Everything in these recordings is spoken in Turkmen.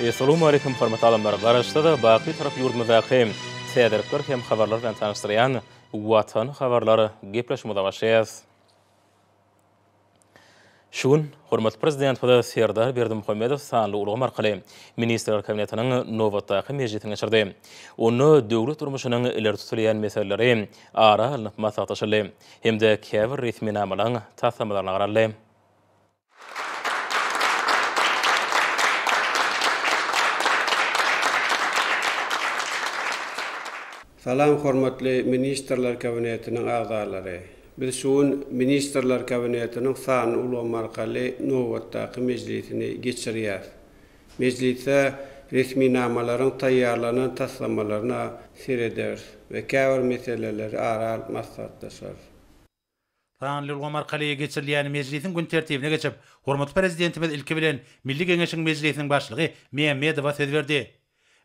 Essalawmaleýkim hormatly adamlar! Garaşsyz, baky Bitarap ýurdumyzdaky täzelikler hem habarlar bilen tanyşdyrýan Watan habarlar gepleşigimize başlaýarys. Şu gün hormatly Prezidentimiz Serdar Berdimuhamedow sanly ulgam arkaly Ministrler Kabinetiniň nobatdaky mejlisini geçirdi. Onda döwlet durmuşynyň ileri tutulýan meseleleri ara alnyp maslahatlaşyldy hem-de käbir resminamalaryň taslamalaryna garaldy. Salam hormatly Ministrler Kabinetiniň agzalary! Biz şu gün Ministrler Kabinetiniň sanly ulgam arkaly nobatdaky mejlisini geçirýäs. Mejlisde resminamalaryň taýýarlanan taslamalaryna serederis we käbir meseleleri ara alyp maslahatlaşarys. Sanly ulgam arkaly geçirilýän mejlisiň gün tertibine geçip, hormatly Prezidentimiz ilki bilen Milli Geňeşiň Mejlisiniň Başlygy Mämmedowa söz berdi.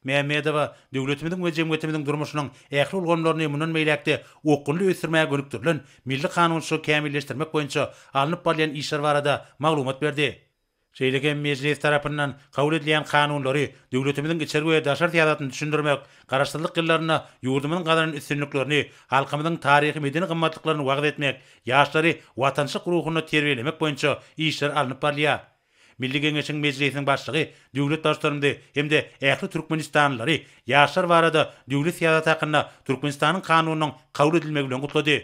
Mämmedowa döwletimiziň we jemgyýetimiziň durmuşynyň ähli ulgamlaryny mundan beýläk-de okgunly ösdürmäge gönükdirilen milli kanunçylygy kämilleşdirmek boýunça alnyp barylýan işler barada maglumat berdi. Şeýle hem Mejlis tarapyndan kabul edilýän kanunlary, döwletimiziň içeri we daşary syýasatyny düşündirmek, Garaşsyzlyk ýyllarynda ýurdumyzyň gazanan üstünliklerini, halkymyzyň taryhy-medeni gymmatlyklaryny wagyz etmek, ýaşlary watançylyk ruhunda terbiýelemek boýunça işler alnyp barylýar. Milli Geňeşiň Mejlisiniň Başlygy döwlet Baştutanymyzy hem-de ähli türkmenistanlylary Ýaşlar barada döwlet syýasaty hakynda Türkmenistanyň Kanunynyň kabul edilmegi bilen gutlady.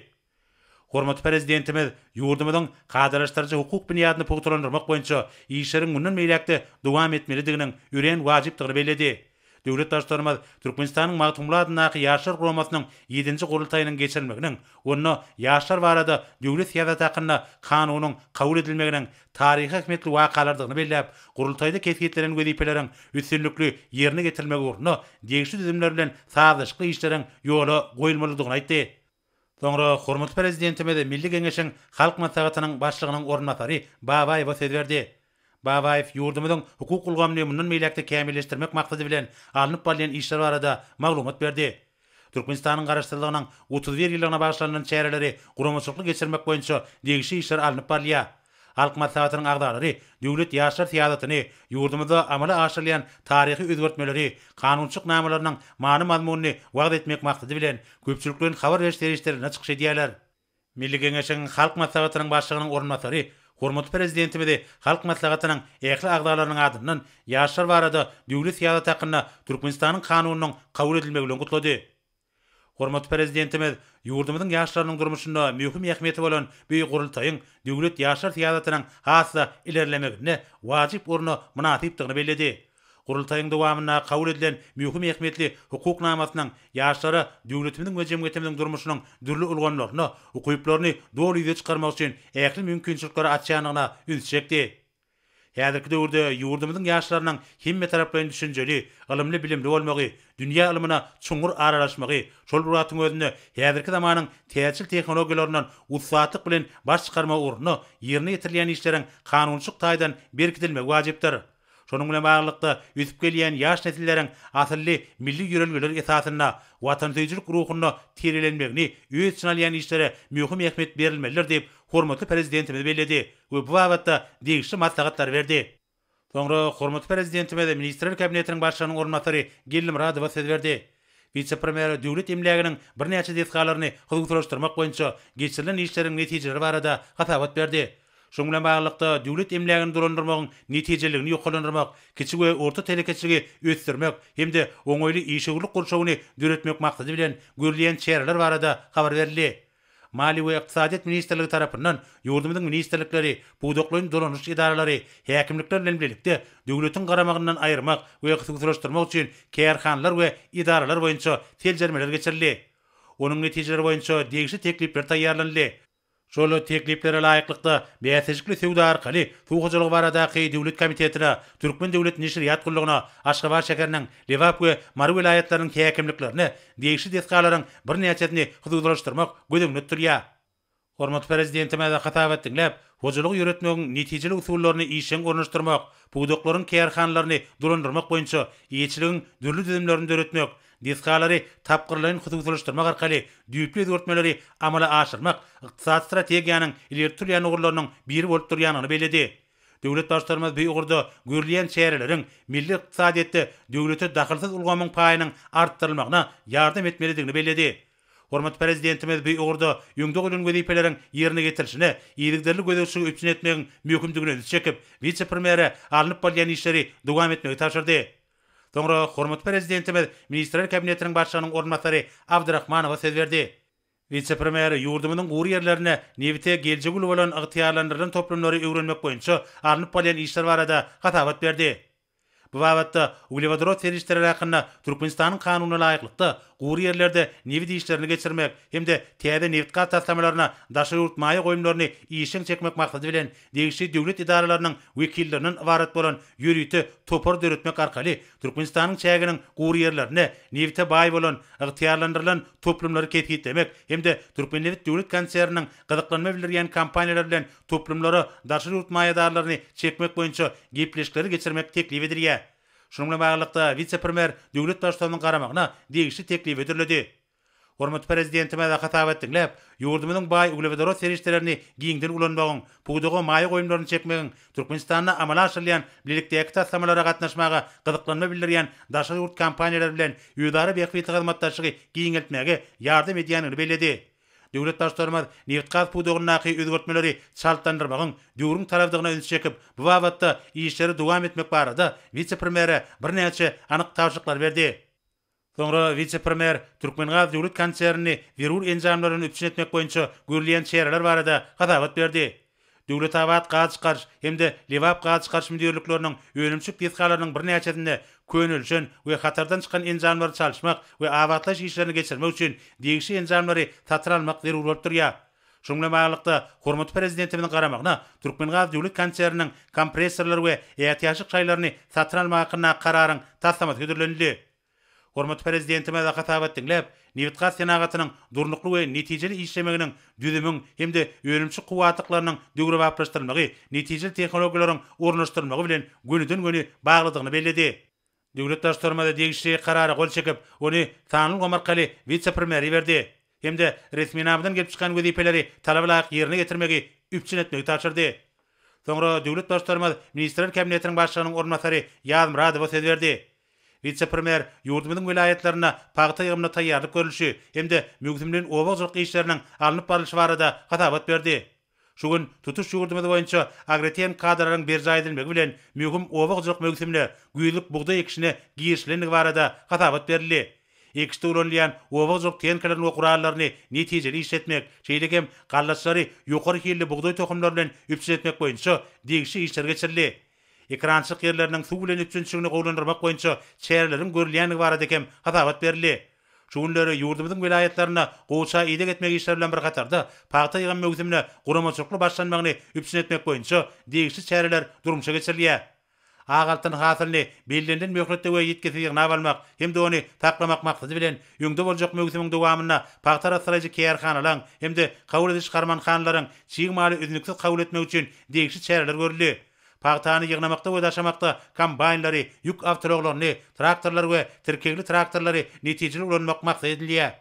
Hormatly Prezidentimiz ýurdumyzyň kadalaşdyryjy hukuk binýadyny pugtalandyrmak boýunça işleriň mundan beýläk-de dowam etmelidiginiň örän wajypdygyny belledi. Döwlet Baştutanymyz Türkmenistanyň Magtymguly adyndaky Ýaşlar guramasynyň ýedinji gurultaýynyň geçirilmeginiň, onda Ýaşlar barada döwlet syýasaty hakynda Kanunyň kabul edilmeginiň taryhy ähmiýetli wakalardygyny belläp, gurultaýda kesgitlenen wezipeleriň üstünlikli ýerine ýetirilmegi ugrunda degişli düzümler bilen sazlaşykly işleriň ýola goýulmalydygyny aýtdy. Soňra hormatly Prezidentimiz Milli Geňeşiň Halk Maslahatynyň Başlygynyň orunbasary Babaýewe söz berdi. Babaýew ýurdumyzyň hukuk ulgamyny mundan beýläk-de kämilleşdirmek maksady bilen alnyp barylýan işler barada maglumat berdi. Türkmenistanyň Garaşsyzlygynyň 31 ýyllygyna bagyşlanylan çäreleri guramaçylykly geçirmek boýunça degişli işler alnyp barylýar. Halk Maslahatynyň agzalary döwlet ýaşlar syýasatyny, ýurdumyzda amala aşyrylýan taryhy özgertmeleri, kanunçylyk namalarynyň many-mazmunyny wagyz etmek maksady bilen, köpçülikleýin habar beriş serişdelerinde çykyş edýärler. Milli Geňeşiň Halk Maslahatynyň Başlygynyň orunbasary hormatly Prezidentimizi Halk Maslahatynyň ähli agzalarynyň adyndan Ýaşlar barada döwlet syýasaty hakynda Türkmenistanyň Kanunynyň kabul edilmegi bilen gutlady. Hormatly Prezidentimiz ýurdumyzyň ýaşlarynyň durmuşynda möhüm ähmiýeti bolan bu gurultaýyň döwlet ýaşlar syýasatynyň has-da ilerlemeginde wajyp orna mynasypdygyny belledi. Gurultaýyň dowamynda kabul edilen möhüm ähmiýetli hukuk namasynyň ýaşlara döwletimiziň we jemgyýetimiziň durmuşynyň dürli ulgamlarynda ukyplaryny doly ýüze çykarmak üçin ähli mümkinçilikleri açýandygyna ünsi çekdi. Häzirki döwürde ýurdumyzyň ýaşlarynyň hemmetaraplaýyn düşünjeli, ylymly-bilimli bolmagy, dünýä ylmyna çuňňur aralaşmagy, şol bir wagtyň özünde häzirki zamanyň täzeçil tehnologiýalaryndan ussatlyk bilen baş çykarmagy ugrunda ýerine ýetirilýän işleriň kanunçylyk taýdan berkidilmegi wajypdyr. Şonuň bilen baglylykda, ösüp gelýän ýaş nesilleriň asylly milli ýörelgeler esasynda, watansöýüjilik ruhunda terbiýelenmegini öz içine alýan işlere möhüm ähmiýet berilmelidir diýip, hormatly Prezidentimiz belledi. we bu babatda degişli maslahatlary berdi. Soňra hormatly Prezidentimiz Ministrler Kabinetiniň Başlygynyň orunbasary Geldimyradowa söz berdi. Wise-premýer döwlet emläginiň birnäçe desgalaryny hususylaşdyrmak boýunça geçirilen işleriň netijeleri barada hasabat berdi. Şunuň bilen baglylykda, döwlet emlägini dolandyrmagyň netijeliligini ýokarlandyrmak, kiçi we orta telekeçiligi ösdürmek hem-de oňaýly işewürlik gurşawyny döretmek maksady bilen görülýän çäreler barada habar berildi. Maliýe we ykdysadyýet ministrligi tarapyndan ýurdumyzyň ministrlikleri, pudaklaýyn dolanyş edaralary, häkimlikler bilen bilelikde döwletiň garamagyndan aýyrmak we hususylaşdyrmak üçin kärhanalar we edaralar boýunça seljermeler geçirildi. Onuň netijeleri boýunça degişli teklipler taýýarlanyldy. Şol tekliplere laýyklykda, bäsleşikli söwda arkaly Suw hojalygy baradaky döwlet komitetine, Türkmen döwlet neşirýat gullugyna, Aşgabat şäheriniň, Lebap we Mary welaýatlarynyň häkimliklerine degişli desgalaryň birnäçesini hususylaşdyrmak göz öňünde tutulýar. Hormatly Prezidentimiz hasabat diňläp, hojalygy ýöretmegiň netijeli usullaryny işjeň ornaşdyrmak, pudaklaryň kärhanalaryny dolandyrmak boýunça eýeçiligiň dürli düzümlerini döretmek, desgalary tapgyrlaýyn hususylaşdyrmak arkaly düýpli özgertmeleri amala aşyrmak ykdysady strategiýanyň ileri tutulýan ugurlarynyň biri bolup durýandygyny belledi. Döwlet Baştutanymyz bu ugurda görülýän çäreleriň milli ykdysadyýetde döwlete dahylsyz ulgamyň paýynyň artdyrylmagyna ýardam etmelidigini belledi. Hormatly Prezidentimiz bu ugurda öňde goýlan wezipeleriň ýerine ýetirilişine yzygiderli gözegçiligi üpjün etmegiň möhümdigine ünsi çekip, wise-premýere alnyp barylýan işleri dowam etmegi tabşyrdy. Soňra hormatly Prezidentimiz Ministrler Kabinetiniň Başlygynyň orunbasary Abdyrahmanowa söz berdi. Wise-premýer ýurdumyzyň gury ýerlerinde nebite geljegi uly bolan ygtyýarlandyrylan toplumlary öwrenmek boýunça alnyp barylýan işler barada hasabat berdi. Bu babatda Uglewodorod serişdeleri hakynda Türkmenistanyň Kanunyna laýyklykda, gury ýerlerde nebit işlerini geçirmek hem-de täze nebitgaz taslamalaryna daşary ýurt maýa goýumlaryny işjeň çekmek maksady bilen degişli döwlet edaralarynyň wekillerinden ybarat bolan ýörite topar döretmek arkaly Türkmenistanyň çäginiň gury ýerlerinde nebite baý bolan ygtyýarlandyrylan toplumlary kesgitlemek hem-de Türkmennebit döwlet konserniniň gyzyklanma bildirýän kompaniýalar bilen toplumlara daşary ýurt maýadarlaryny çekmek boýunça gepleşikleri geçirmek teklip edilýär. Şunuň bilen baglylykda, wise-premýer döwlet Baştutanynyň garamagyna degişli teklibi hödürledi. Hormatly Prezidentimiz hasabat diňläp, ýurdumyzyň baý uglewodorod serişdelerini giňden ulanmagyň, pudaga maýa goýumlaryny çekmegiň, Türkmenistanda amala aşyrylýan bilelikdäki taslamalara gatnaşmaga gyzyklanma bildirýän daşary ýurt kompaniýalary bilen özara bähbitli hyzmatdaşlygy giňeltmäge ýardam edýändigini belledi. Döwlet Baştutanymyz nebitgaz pudagyndaky özgertmeleri çaltlandyrmagyň döwrüň talabydygyna ünsi çekip, bu babatda işleri dowam etmek barada wise-premýere birnäçe anyk tabşyryklary berdi. Soňra wise-premýer Türkmengaz döwlet konsernini zerur enjamlar bilen üpjün etmek boýunça görülýän çäreler barada hasabat berdi. Döwletabat gaz çykaryş hem-de Lebap gaz çykaryş müdirlikleriniň önümçilik desgalarynyň birnäçesinde könelişen we hatardan çykan enjamlary çalyşmak we abatlaýyş işlerini geçirmek üçin degişli enjamlary satyn almak zerur bolup durýar. Şunuň bilen baglylykda, hormatly Prezidentimiziň garamagyna Türkmengaz döwlet konserniniň kompressorlary we ätiýaçlyk şaýlaryny satyn almak hakyndaky Kararyň taslamasy hödürlenildi. Hormatly Prezidentimiz hasabat diňläp, nebitgaz senagatynyň durnukly we netijeli işlemeginiň düzümiň hem-de önümçilik kuwwatlyklarynyň döwrebaplaşdyrylmagy, netijeli tehnologiýalaryň ornaşdyrylmagy bilen gönüden-göni baglydygyny belledi. Döwlet Baştutanymyz degişli Karara gol çekip, ony sanly ulgam arkaly wise-premýere iberdi hem-de resminamadan gelip çykan wezipeleri talaba laýyk ýerine ýetirmegi üpjün etmegi tabşyrdy. Soňra döwlet Baştutanymyz Ministrler Kabinetiniň Başlygynyň orunbasary Ýazmyradowa söz berdi. Wise-premýer ýurdumyzyň welaýatlarynda pagta ýygymyna taýýarlyk görlüşi hem-de möwsümleýin oba hojalyk işleriniň alnyp barlyşy barada hasabat berdi. Şu gün tutuş ýurdumyz boýunça agrotehniki kadalaryň berjaý edilmegi bilen möhüm oba hojalyk möwsümine, güýzlük bugdaý ekişine girişilendigi barada hasabat berildi. Ekişde ulanylýan oba hojalyk tehnikalaryny we gurallaryny netijeli işletmek, şeýle hem gallaçlary ýokary hilli bugdaý tohumlary bilen üpjün etmek boýunça degişli işler geçirildi. Ekerançylyk ýerleriniň suw bilen üpjünçiligini gowulandyrmak boýunça çäreleriň görülýändigi barada hem hasabat berildi. Şu günler ýurdumyzyň welaýatlarynda gowaça ideg etmek işleri bilen bir hatarda, pagta ýygym möwsümine guramaçylykly başlanmagyny üpjün etmek boýunça degişli çäreler durmuşa geçirilýär. Ak altyn hasylyny bellenilen möhletde we ýitgisiz ýygnap almak hem-de ony saklamak maksady bilen, öňde boljak möwsümiň dowamynda pagta arassalaýjy kärhanalaryň hem-de kabul ediş harmanhanalaryň çig maly üznüksiz kabul etmek üçin degişli çäreler görüldi. Pagtany ýygnamakda we daşamakda kombaýnlary, ýük awtoulaglaryny, traktorlary we tirkegli traktorlary netijeli ulanmak maksat edinilýär.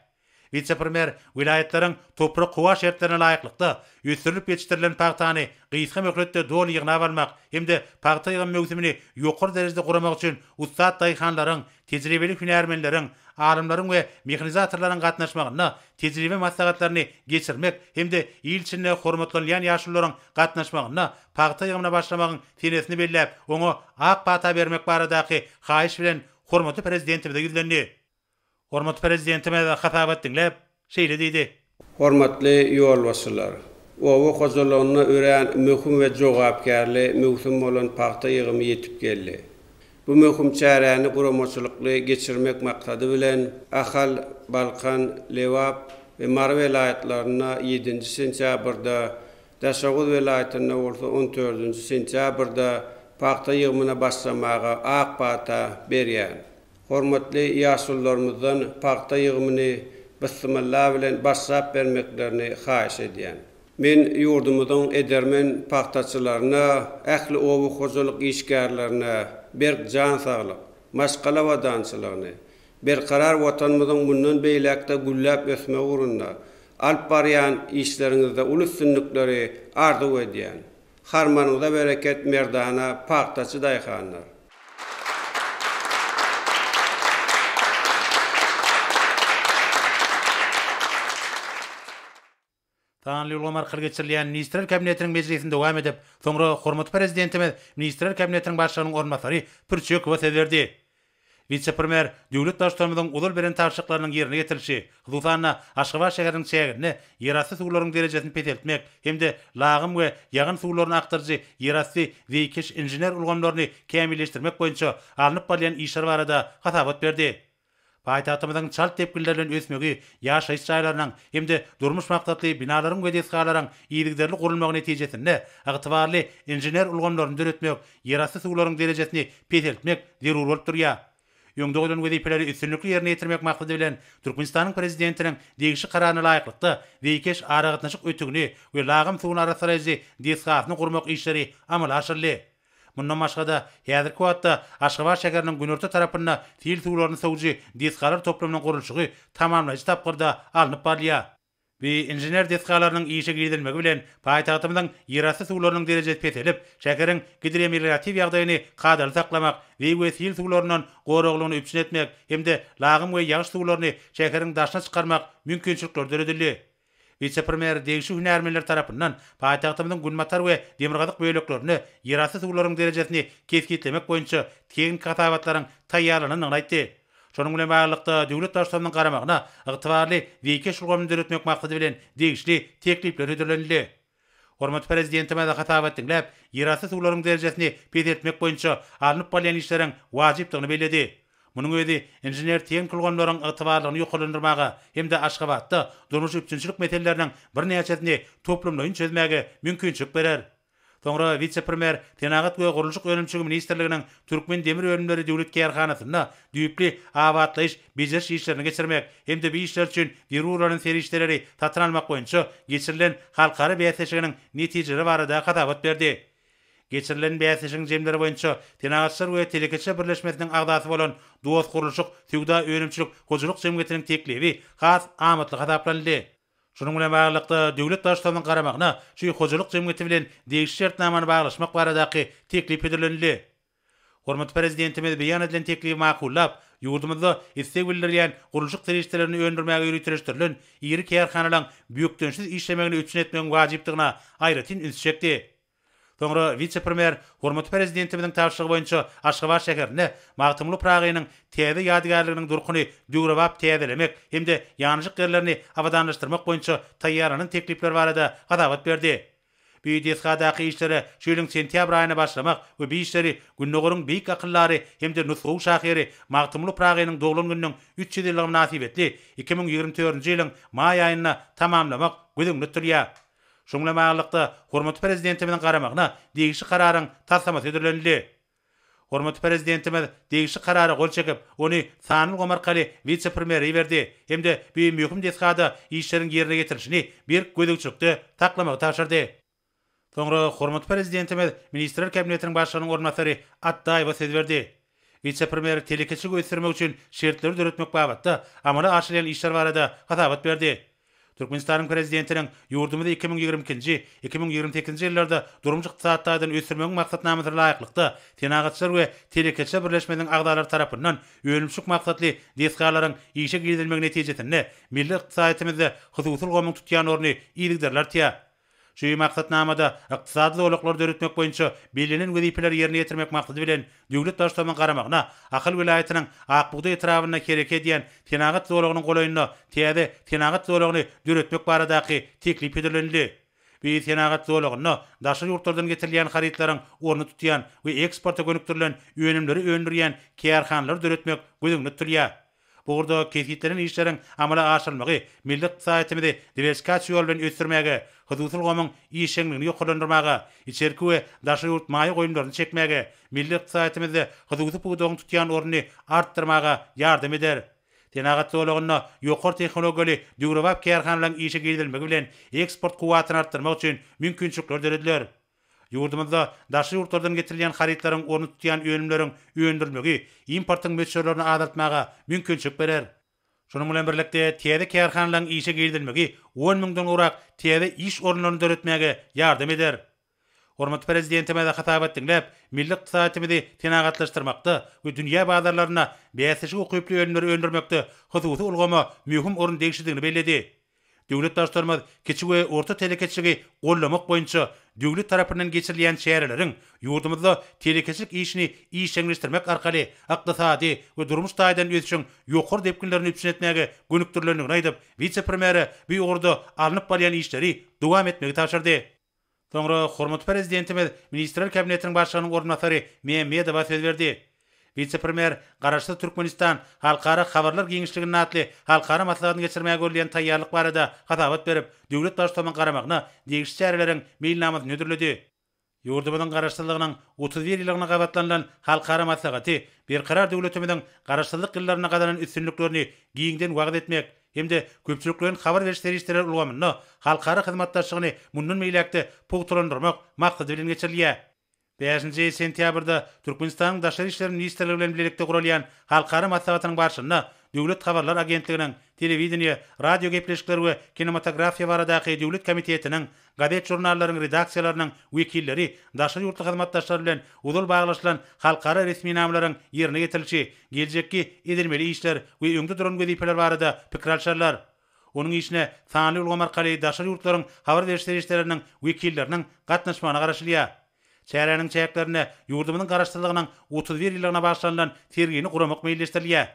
Wise-premýer welaýatlaryň toprak-howa şertlerine laýyklykda, ösdürilip ýetişdirilen pagtany gysga möhletde doly ýygnap almak hem-de pagta ýygym möwsümini ýokary derejede guramak üçin ussat daýhanlaryň, tejribeli hünärmenleriň, alymlaryň we mehanizatorlaryň gatnaşmagynda tejribe maslahatlaryny geçirmek hem-de il içinde hormatlanylýan ýaşulularyň gatnaşmagynda pagta ýygymyna başlamagyň senesini belläp, oňa ak pata bermek baradaky haýyş bilen hormatly Prezidentimize ýüzlendi. Hormatly Prezidentimiz hasabat diňläp, şeýle diýdi. Hormatly ýolbaşçylar! Oba hojalygynda örän möhüm we jogapkärli möwsüm bolan pagta ýygymy ýetip geldi. Bu möhüm çäräni guramaçylykly geçirmek maksady bilen, Ahal, Balkan, Lebap we Mary welaýatlarynda ýedinji sentýabrda, Daşoguz welaýatynda bolsa on dördünji sentýabrda pagta ýygymyna başlamaga ak pata berýän. Hormatly ýaşulularymyzdan pagta ýygymyny bysmylla bilen başlap bermeklerini haýyş edýän. Men ýurdumyzyň edermen pagtaçylaryna, ähli oba hojalyk işgärlerine berk jan saglyk, maşgala abadançylygyny, Berkarar Watanymyzyň mundan beýläk-de gülläp ösmegi ugrunda alyp barýan işleriňizde uly üstünlikleri arzuw edýän. Harmanyňyza bereket merdana pagtaçy daýhanlar! Sanly ulgam arkaly geçirilýän Ministrler Kabinetiniň mejlisini dowam edip, soňra hormatly Prezidentimiz Ministrler Kabinetiniň Başlygynyň orunbasary Pürçekowa söz berdi. Wise-premýer döwlet Baştutanymyzyň ozal beren tabşyryklarynyň ýerine ýetirilişi, hususan-da, Aşgabat şäheriniň çäginde ýerasty suwlaryň derejesini peseltmek hem-de lagym we ýagyn suwlaryny akdyryjy ýerasty zeýkeş inžener ulgamlaryny kämilleşdirmek boýunça alnyp barylýan işler barada hasabat berdi. Paýtagtymyzyň çalt depginler bilen ösmegi, ýaşaýyş jaýlarynyň hem-de durmuş maksatly binalaryň we desgalaryň yzygiderli gurulmagy netijesinde ygtybarly inžener ulgamlaryny döretmek, ýerasty suwlaryň derejesini peseltmek zerur bolup durýar. Öňde goýlan wezipeleri üstünlikli ýerine ýetirmek maksady bilen, Türkmenistanyň Prezidentiniň degişli Kararyna laýyklykda, zeýkeş aragatnaşyk ötügini we lagym suwuny arassalaýjy desgasyny gurmak işleri amala aşyryldy. Mundan başga-da, häzirki wagtda Aşgabat şäheriniň günorta tarapynda sil suwlaryny sowujy desgalar toplumynyň gurluşygy tamamlaýjy tapgyrda alnyp barylýar. Bu inžener desgalarynyň işe girizilmegi bilen, paýtagtymyzyň ýerasty suwlarynyň derejesi peselip, şäheriň gidromelioratiw ýagdaýyny kadaly saklamak, zeý we sil suwlaryndan goraglygyny üpjün etmek hem-de lagym we ýagyş suwlaryny şäheriň daşyna çykarmak mümkinçilikleri döredildi. Wise-premýer degişli hünärmenler tarapyndan paýtagtymyzyň günbatar we demirgazyk böleklerinde ýerasty suwlaryň derejesini kesgitlemek boýunça tehniki hasabatlaryň taýýarlanandygyny aýtdy. Şonuň bilen baglylykda, döwlet Baştutanynyň garamagyna ygtybarly zeýkeş ulgamyny döretmek maksady bilen degişli teklipler hödürlenildi. Hormatly Prezidentimiz hasabat diňläp, ýerasty suwlaryň derejesini peseltmek boýunça alnyp barylýan işleriň wajypdygyny belledi. Munuň özi inžener-tehniki ulgamlaryň ygtybarlylygyny ýokarlandyrmaga hem-de Aşgabatda durmuş üpjünçilik meseleleriniň birnäçesini toplumlaýyn çözmäge mümkinçilik berer. Soňra wise-premýer Senagat we gurluşyk önümçiligi ministrliginiň Türkmen demir önümleri döwlet kärhanasynda düýpli abatlaýyş, bejeriş işlerini geçirmek hem-de bu işler üçin zerur bolan serişdeleri satyn almak boýunça geçirilen halkara bäsleşiginiň netijeleri barada hasabat berdi. Geçirilen bäsleşigiň jemleri boýunça Senagatçylar we telekeçiler birleşmesiniň agzasy bolan Dost gurluşyk söwda-önümçilik hojalyk jemgyýetiniň teklibi has amatly hasaplanyldy. Şunuň bilen baglylykda, döwlet Baştutanynyň garamagyna şu hojalyk jemgyýeti bilen degişli şertnamany baglaşmak baradaky teklip hödürlenildi. Hormatly Prezidentimiz beýan edilen teklibi makullap, ýurdumyzda isleg bildirilýän gurluşyk serişdelerini öndürmäge ýöriteleşdirilen iri kärhanalaryň bökdençsiz işlemegini üpjün etmegiň wajypdygyna aýratyn ünsi çekdi. Soňra wise-premýer hormatly Prezidentimiziň tabşyrygy boýunça Aşgabat şäherinde Magtymguly Pyragynyň täze ýadygärliginiň durkuny döwrebap täzelemek hem-de ýanaşyk ýerlerini abadanlaşdyrmak boýunça taýýarlanan teklipler barada hasabat berdi. Bu desgadaky işlere şu ýylyň sentýabr aýynda başlamak we bu işleri Gündogaryň beýik akyldary hem-de nusgawy şahyry Magtymguly Pyragynyň doglan gününiň 300 ýyllygy mynasybetli 2024-nji ýylyň maý aýynda tamamlamak göz öňünde tutulýar. Şunuň bilen baglylykda, hormatly Prezidentimiziň garamagyna degişli Kararyň taslamasy hödürlenildi. Hormatly Prezidentimiz degişli Karara gol çekip, ony sanly ulgam arkaly wise-premýere iberdi hem-de bu möhüm desgada işleriň ýerine ýetirilişini berk gözegçilikde saklamagy tabşyrdy. Soňra hormatly Prezidentimiz Ministrler Kabinetiniň Başlygynyň orunbasary Atdaýewe söz berdi. Wise-premýer telekeçiligi ösdürmek üçin şertleri döretmek babatda amala aşyrylýan işler barada hasabat berdi. Türkmenistanyň Prezidentiniň ýurdumyzy 2022-nji, 2028-nji ýyllarda durmuş-ykdysady taýdan ösdürmegiň maksatnamasyna laýyklykda, Senagatçylar we telekeçiler birleşmesiniň agzalary tarapyndan önümçilik maksatly desgalaryň işe girizilmegi netijesinde milli ykdysadyýetimizde hususy ulgamyň tutýan orny yzygiderli artýar. Şu maksatnamada ykdysady zolaklary döretmek boýunça bellenen wezipeleri ýerine ýetirmek maksady bilen, döwlet Baştutanynyň garamagyna Ahal welaýatynyň Ak bugdaý etrabynda hereket edýän senagat zolagynyň golaýynda täze senagat zolagyny döretmek baradaky teklip hödürlenildi. Bu senagat zolagynda daşary ýurtlardan getirilýän harytlaryň ornuny tutýan we eksporta gönükdirilen önümleri öndürýän kärhanalary döretmek göz öňünde tutulýar. Bu ugurda kesgitlenen işleriň amala aşyrylmagy milli ykdysadyýetimizi diwersifikasiýa ýoly bilen ösdürmäge, hususy ulgamyň işjeňligini ýokarlandyrmaga, içerki we daşary ýurt maýa goýumlaryny çekmäge, milli ykdysadyýetimizde hususy pudagyň tutýan ornuny artdyrmaga ýardam eder. Senagat zolagynda ýokary tehnologiýaly döwrebap kärhanalaryň işe girizilmegi bilen eksport kuwwatyny artdyrmak üçin mümkinçilikler dörediler. Ýurdumyzda daşary ýurtlardan getirilýän harytlaryň ornuny tutýan önümleriň öndürilmegi importyň möçberlerini azaltmaga mümkinçilik berer. Şunuň bilen birlikde, täze kärhanalaryň işe girizilmegi on müňden gowrak täze iş orunlaryny döretmäge ýardam eder. Hormatly Prezidentimiz hasabat diňläp, milli ykdysadyýetimizi senagatlaşdyrmakda we dünýä bazarlarynda bäsleşige ukyply önümleri öndürmekde hususy ulgama möhüm orun degişlidigini belledi. Döwlet Baştutanymyz kiçi we orta telekeçiligi goldamak boýunça döwlet tarapyndan geçirilýän çäreleriň ýurdumyzda telekeçilik işini işjeňleşdirmek arkaly ykdysady we durmuş taýdan ösüşiň ýokary depginlerini üpjün etmäge gönükdirilendigini aýdyp, wise-premýere bu ugurda alnyp barylýan işleri dowam etmegi tabşyrdy. Soňra hormatly Prezidentimiz Ministrler Kabinetiniň Başlygynyň orunbasary Mämmedowa söz berdi. Wise-premýer Garaşsyz Türkmenistan halkara habarlar giňişliginde atly halkara maslahatyny geçirmäge görülýän taýýarlyk barada hasabat berip, döwlet Baştutanynyň garamagyna degişli çäreleriň meýilnamasyny hödürledi. Ýurdumyzyň Garaşsyzlygynyň 31 ýyllygyna gabatlanylan halkara maslahaty Berkarar döwletimiziň Garaşsyzlyk ýyllarynda gazanan üstünliklerini giňden wagyz etmek hem-de köpçülikleýin habar beriş serişdeleri ulgamynda halkara hyzmatdaşlygyny mundan beýläk-de pugtalandyrmak maksady bilen geçirilýär. Bäşinji sentýabrda Türkmenistanyň Daşary işler ministrligi bilen bilelikde guralýan halkara maslahatynyň barşynda Döwlet habarlar agentliginiň, Telewideniýe, radiogepleşikler we kinematografiýa baradaky döwlet komitetiniň, gazet-žurnallaryň redaksiýalarynyň wekilleri daşary ýurtly hyzmatdaşlar bilen ozal baglaşylan halkara resminamalaryň ýerine ýetirilişi, geljekki edilmeli işler we öňde duran wezipeler barada pikir alşarlar. Onuň işine sanly ulgam arkaly daşary ýurtlaryň habar beriş serişdeleriniň wekilleriniň gatnaşmagyna garaşylýar. Çäräniň çäklerinde ýurdumyzyň Garaşsyzlygynyň 31 ýyllygyna bagyşlanylan sergini guramak meýilleşdirilýär.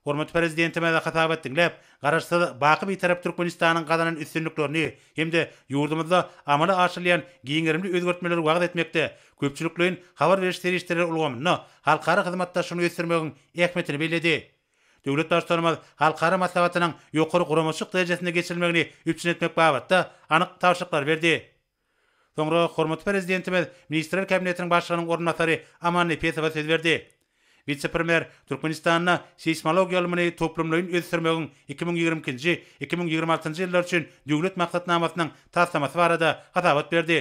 Hormatly Prezidentimiz hasabat diňläp, Garaşsyz, baky Bitarap Türkmenistanyň gazanan üstünliklerini hem-de ýurdumyzda amala aşyrylýan giň gerimli özgertmeleri wagyz etmekde, köpçülikleýin habar beriş serişdeleri ulgamynda halkara hyzmatdaşlygyny ösdürmegiň ähmiýetini belledi. Döwlet Baştutanymyz halkara maslahatynyň ýokary guramaçylyk derejesinde geçirilmegini üpjün etmek babatda anyk tabşyryklary berdi. Soňra hormatly Prezidentimiz Ministrler Kabinetiniň Başlygynyň orunbasary Aman Nepesowa söz berdi. Wise-premýer Türkmenistanda seýsmologiýa ylmyny toplumlaýyn ösdürmegiň 2022-nji, 2026-njy ýyllar üçin Döwlet maksatnamasynyň taslamasy barada hasabat berdi.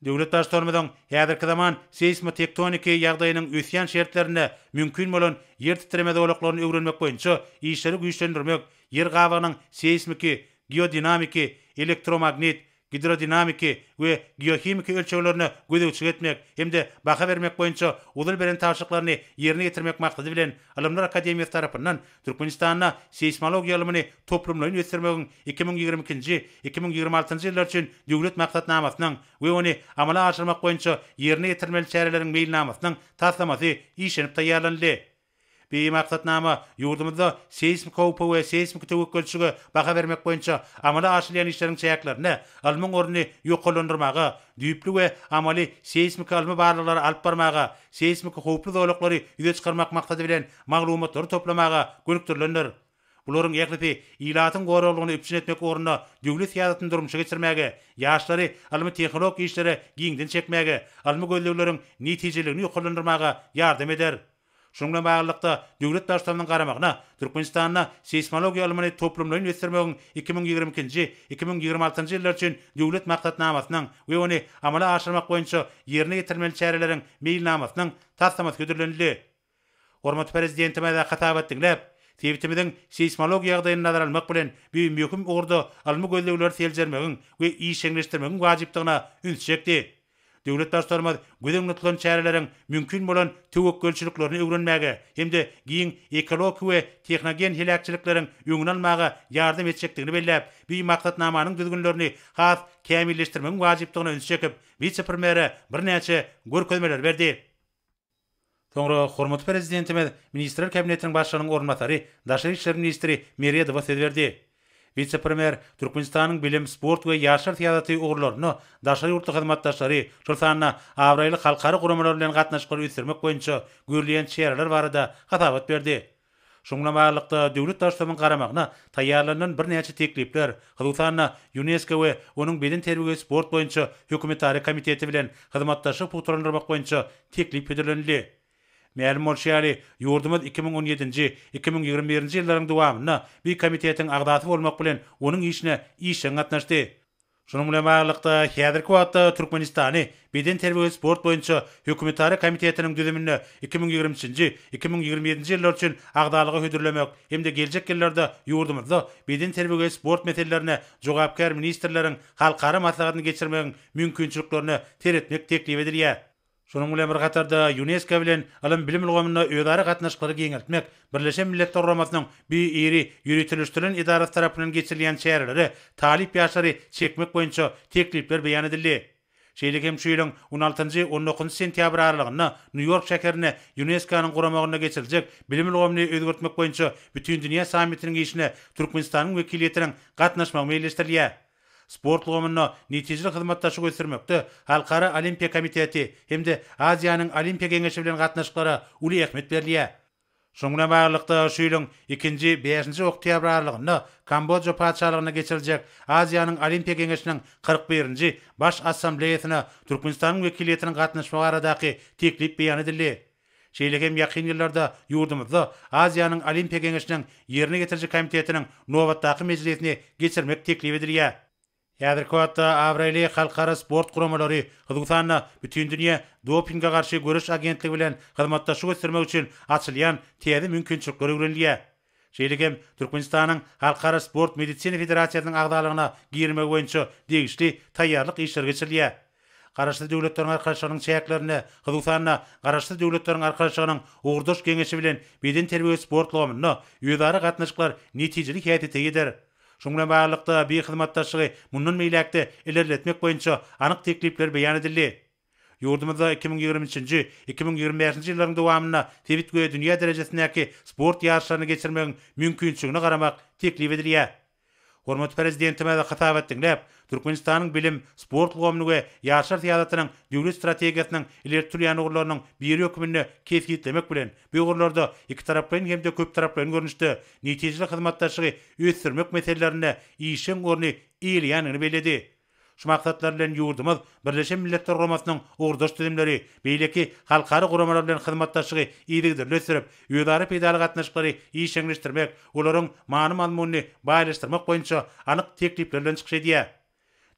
Döwlet Baştutanymyzyň häzirki zaman seýsmotektoniki ýagdaýynyň ösýän şertlerinde mümkin bolan ýer titreme zolaklaryny öwrenmek boýunça işleri güýçlendirmek, ýer gabygynyň seýsmiki, geodinamiki, elektromagnit, gidrodinamiki we geohimiki ölçeglerine gözegçilik etmek hem-de baha bermek boýunça ozal beren tabşyryklaryny ýerine ýetirmek maksady bilen Ylymlar akademiýasy tarapyndan Türkmenistanda seýsmologiýa ylmyny toplumlaýyn ösdürmegiň 2022-nji, 2026-njy ýyllar üçin Döwlet maksatnamasynyň we ony amala aşyrmak boýunça ýerine ýetirilmeli çäreleriň meýilnamasynyň taslamasy işlenip taýýarlanyldy. Bu maksatnama ýurdumyzda seýsmik howpa we seýsmiki töwekgelçilige baha bermek boýunça amala aşyrylýan işleriň çäklerinde ylmyň ornuny ýokarlandyrmaga, düýpli we amaly seýsmiki ylmy barlaglary alyp barmaga, seýsmiki howply zolaklary ýüze çykarmak maksady bilen maglumatlary toplamaga gönükdirilendir. Bularyň ählisi ilatyň goraglygyny üpjün etmek ugrunda döwlet syýasatyny durmuşa geçirmäge, ýaşlary ylmy-tehnologik işlere giňden çekmäge, ylmy gözlegleriň netijeligini ýokarlandyrmaga ýardam eder. Şunuň bilen baglylykda, döwlet Baştutanynyň garamagyna Türkmenistanda seýsmologiýa ylmyny toplumlaýyn ösdürmegiň 2022-nji, 2026-njy ýyllar üçin Döwlet maksatnamasynyň we ony amala aşyrmak boýunça ýerine ýetirilmeli çäreleriň meýilnamasynyň taslamasy hödürlenildi. Hormatly Prezidentimiz hasabat diňläp, sebitimiziň seýsmologiýa ýagdaýyny nazara almak bilen, bu möhüm ugurda ylmy gözlegleri seljermegiň we işjeňleşdirmegiň wajypdygyna ünsi çekdi. Döwlet Baştutanymyz göz öňünde tutulan çäreleriň mümkin bolan töwekgelçiliklerini öwrenmäge hem-de giň ekologiki we tehnogen heläkçilikleriň öňüni almaga ýardam etjekdigini belläp, bu maksatnamanyň düzgünlerini has kämilleşdirmegiň wajypdygyna ünsi çekip, wise-premýere birnäçe görkezmeleri berdi. Soňra hormatly Prezidentimiz Ministrler Kabinetiniň Başlygynyň orunbasary, daşary işler ministri Meredowa söz berdi. Wise-premýer Türkmenistanyň bilim, sport we ýaşlar syýasaty ugurlarynda daşary ýurtly hyzmatdaşlary, şol sanda abraýly halkara guramalar bilen gatnaşyklary ösdürmek boýunça görülýän çäreler barada hasabat berdi. Şunuň bilen baglylykda, döwlet Baştutamynyň garamagyna taýýarlanylan birnäçe teklipler, hususan-da, Ýunesko we onuň bedenterbiýe we sport boýunça hökümetara komiteti bilen hyzmatdaşlygy pugtalandyrmak boýunça teklip hödürlenildi. Mälim bolşy ýaly, ýurdumyz 2017-nji, 2021-nji ýyllaryň dowamynda bu komitetiň agzasy bolmak bilen, onuň işine işjeň gatnaşdy. Şunuň bilen baglylykda, häzirki wagtda Türkmenistany Bedenterbiýe we sport boýunça hökümetara komitetiniň düzüminde 2023-nji, 2027-nji ýyllar üçin agzalyga hödürlemek hem-de geljek ýyllarda ýurdumyzda bedenterbiýe we sport meselelerine jogapkär ministrleriň halkara maslahatyny geçirmegiň mümkinçiliklerine seretmek teklip edilýär. Şunuň bilen bir hatarda, Ýunesko bilen ylym-bilim ulgamynda özara gatnaşyklary giňeltmek, Birleşen Milletler Guramasynyň bu iri ýöriteleşdirilen edarasy tarapyndan geçirilýän çärelere talyp ýaşlary çekmek boýunça teklipler beýan edildi. Şeýle hem şu ýylyň on altynjy, on dokuzynjy sentýabr aralygynda Nýu-Ýork şäherinde Ýunesko-nyň guramagynda geçiriljek bilim ulgamyny özgertmek boýunça Bütindünýä sammitiniň işine Türkmenistanyň wekiliýetiniň gatnaşmagy meýilleşdirilýär. Sport ulgamynda netijeli hyzmatdaşlygy ösdürmekde Halkara Olimpiýa komiteti hem-de Aziýanyň Olimpiýa geňeşi bilen gatnaşyklara uly ähmiýet berilýär. Şunuň bilen baglylykda, şu ýylyň ikinji, bäşinji oktýabr aralygynda Kambodža Patyşalygynda geçiriljek Aziýanyň Olimpiýa geňeşiniň 41 nji Baş Assambleýasyna Türkmenistanyň wekiliýetiniň gatnaşmagy baradaky teklip beýan edildi. Şeýle hem ýakyn ýyllarda ýurdumyzda Aziýanyň Olimpiýa geňeşiniň Ýerine ýetiriji komitetiniň nobatdaky mejlisini geçirmek teklip edilýär. Häzirki wagtda abraýly halkara sport guramalary, hususan-da, Bütindünýä dopinge garşy göreş agentligi bilen hyzmatdaşlyk ösdürmek üçin açylýan täze mümkinçilikler öwrenilýär. Şeýle hem Türkmenistanyň Halkara sport medisina federasiýasynyň agzalygyna girmegi boýunça degişli taýýarlyk işleri geçirilýär. Garaşsyz Döwletleriň Arkalaşygynyň çäklerinde, hususan-da, Garaşsyz Döwletleriň Arkalaşygynyň Ugurdaş Geňeşi bilen bedenterbiýe we sport ulgamynda özara gatnaşyklar netijeli häsiýete eýedir. Şunuň bilen baglylykda, bi hyzmatdaşlygy mundan beýläk-de ilerletmek boýunça anyk teklipler beýan edildi. Ýurdumyzda 2023-nji, 2025-nji ýyllaryň dowamynda sebit we dünýä derejesindäki sport ýaryşlaryny geçirmegiň mümkinçiligine garamak teklip edilýär. Hormatly Prezidentimiz hasabat diňläp, Türkmenistanyň bilim, sport ulgamyny we ýaşlar syýasatynyň döwlet strategiýasynyň ileri tutulýan ugurlarynyň biri hökmünde kesgitlemek bilen, bu ugurlarda ikitaraplaýyn hem-de köptaraplaýyn görnüşde netijeli hyzmatdaşlygy ösdürmek meselelerinde işjeň orny eýeleýändigini belledi. Şu maksatlar bilen ýurdumyz Birleşen Milletler Guramasynyň ugurdaş düzümleri, beýleki halkara guramalar bilen hyzmatdaşlygy yzygiderli ösdürip, özara peýdaly gatnaşyklary işjeňleşdirmek, olaryň many-mazmunyny baýlaşdyrmak boýunça anyk teklipler bilen çykyş edýär.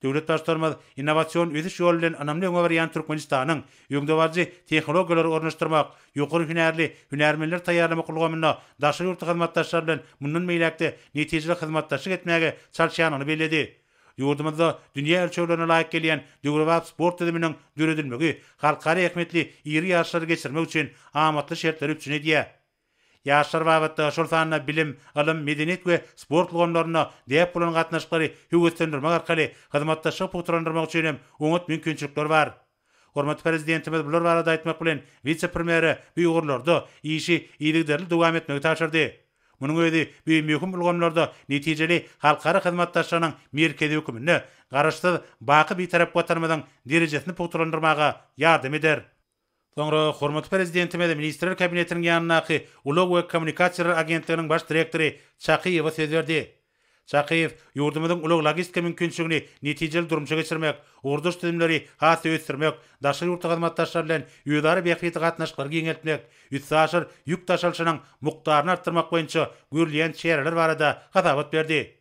Döwlet Baştutanymyz innowasion ösüş ýoly bilen ynamly öňe barýan Türkmenistanyň öňdebaryjy tehnologiýalary ornaşdyrmak, ýokary hünärli hünärmenleri taýýarlamak ulgamynda daşary ýurtly hyzmatdaşlar bilen mundan beýläk-de netijeli hyzmatdaşlyk etmäge çalyşýandygyny belledi. Ýurdumyzda dünýä ölçeglerine laýyk gelýän döwrebap sport düzüminiň döredilmegi halkara ähmiýetli iri ýaryşlary geçirmek üçin amatly şertleri üpjün edýär. Ýaşlar babatda, şol sanda bilim, ylym, medeniýet we sport ulgamlarynda däp bolan gatnaşyklary höweslendirmek arkaly hyzmatdaşlygy pugtalandyrmak üçin hem oňat mümkinçilikler bar. Hormatly Prezidentimiz bular barada aýtmak bilen, wise-premýere bu ugurlarda işi yzygiderli dowam etmegi tabşyrdy. Munuň özi bu möhüm ulgamlarda netijeli halkara hyzmatdaşlygynyň merkezi höküminde Garaşsyz, baky Bitarap Watanymyzyň derejesini pugtalandyrmaga ýardam eder. Soňra hormatly Prezidentimiz Ministrler Kabinetiniň ýanyndaky Ulag we kommunikasiýalar agentliginiň baş direktory Çakyýewe söz berdi. Çakyýew ýurdumyzyň ulag-logistika mümkinçiligini netijeli durmuşa geçirmek, ugurdaş düzümleri has-da ösdürmek, daşary ýurtly hyzmatdaşlar bilen özara bähbitli gatnaşyklary giňeltmek, üstaşyr ýük daşalyşynyň mukdaryny artdyrmak boýunça görülýän çäreler barada hasabat berdi.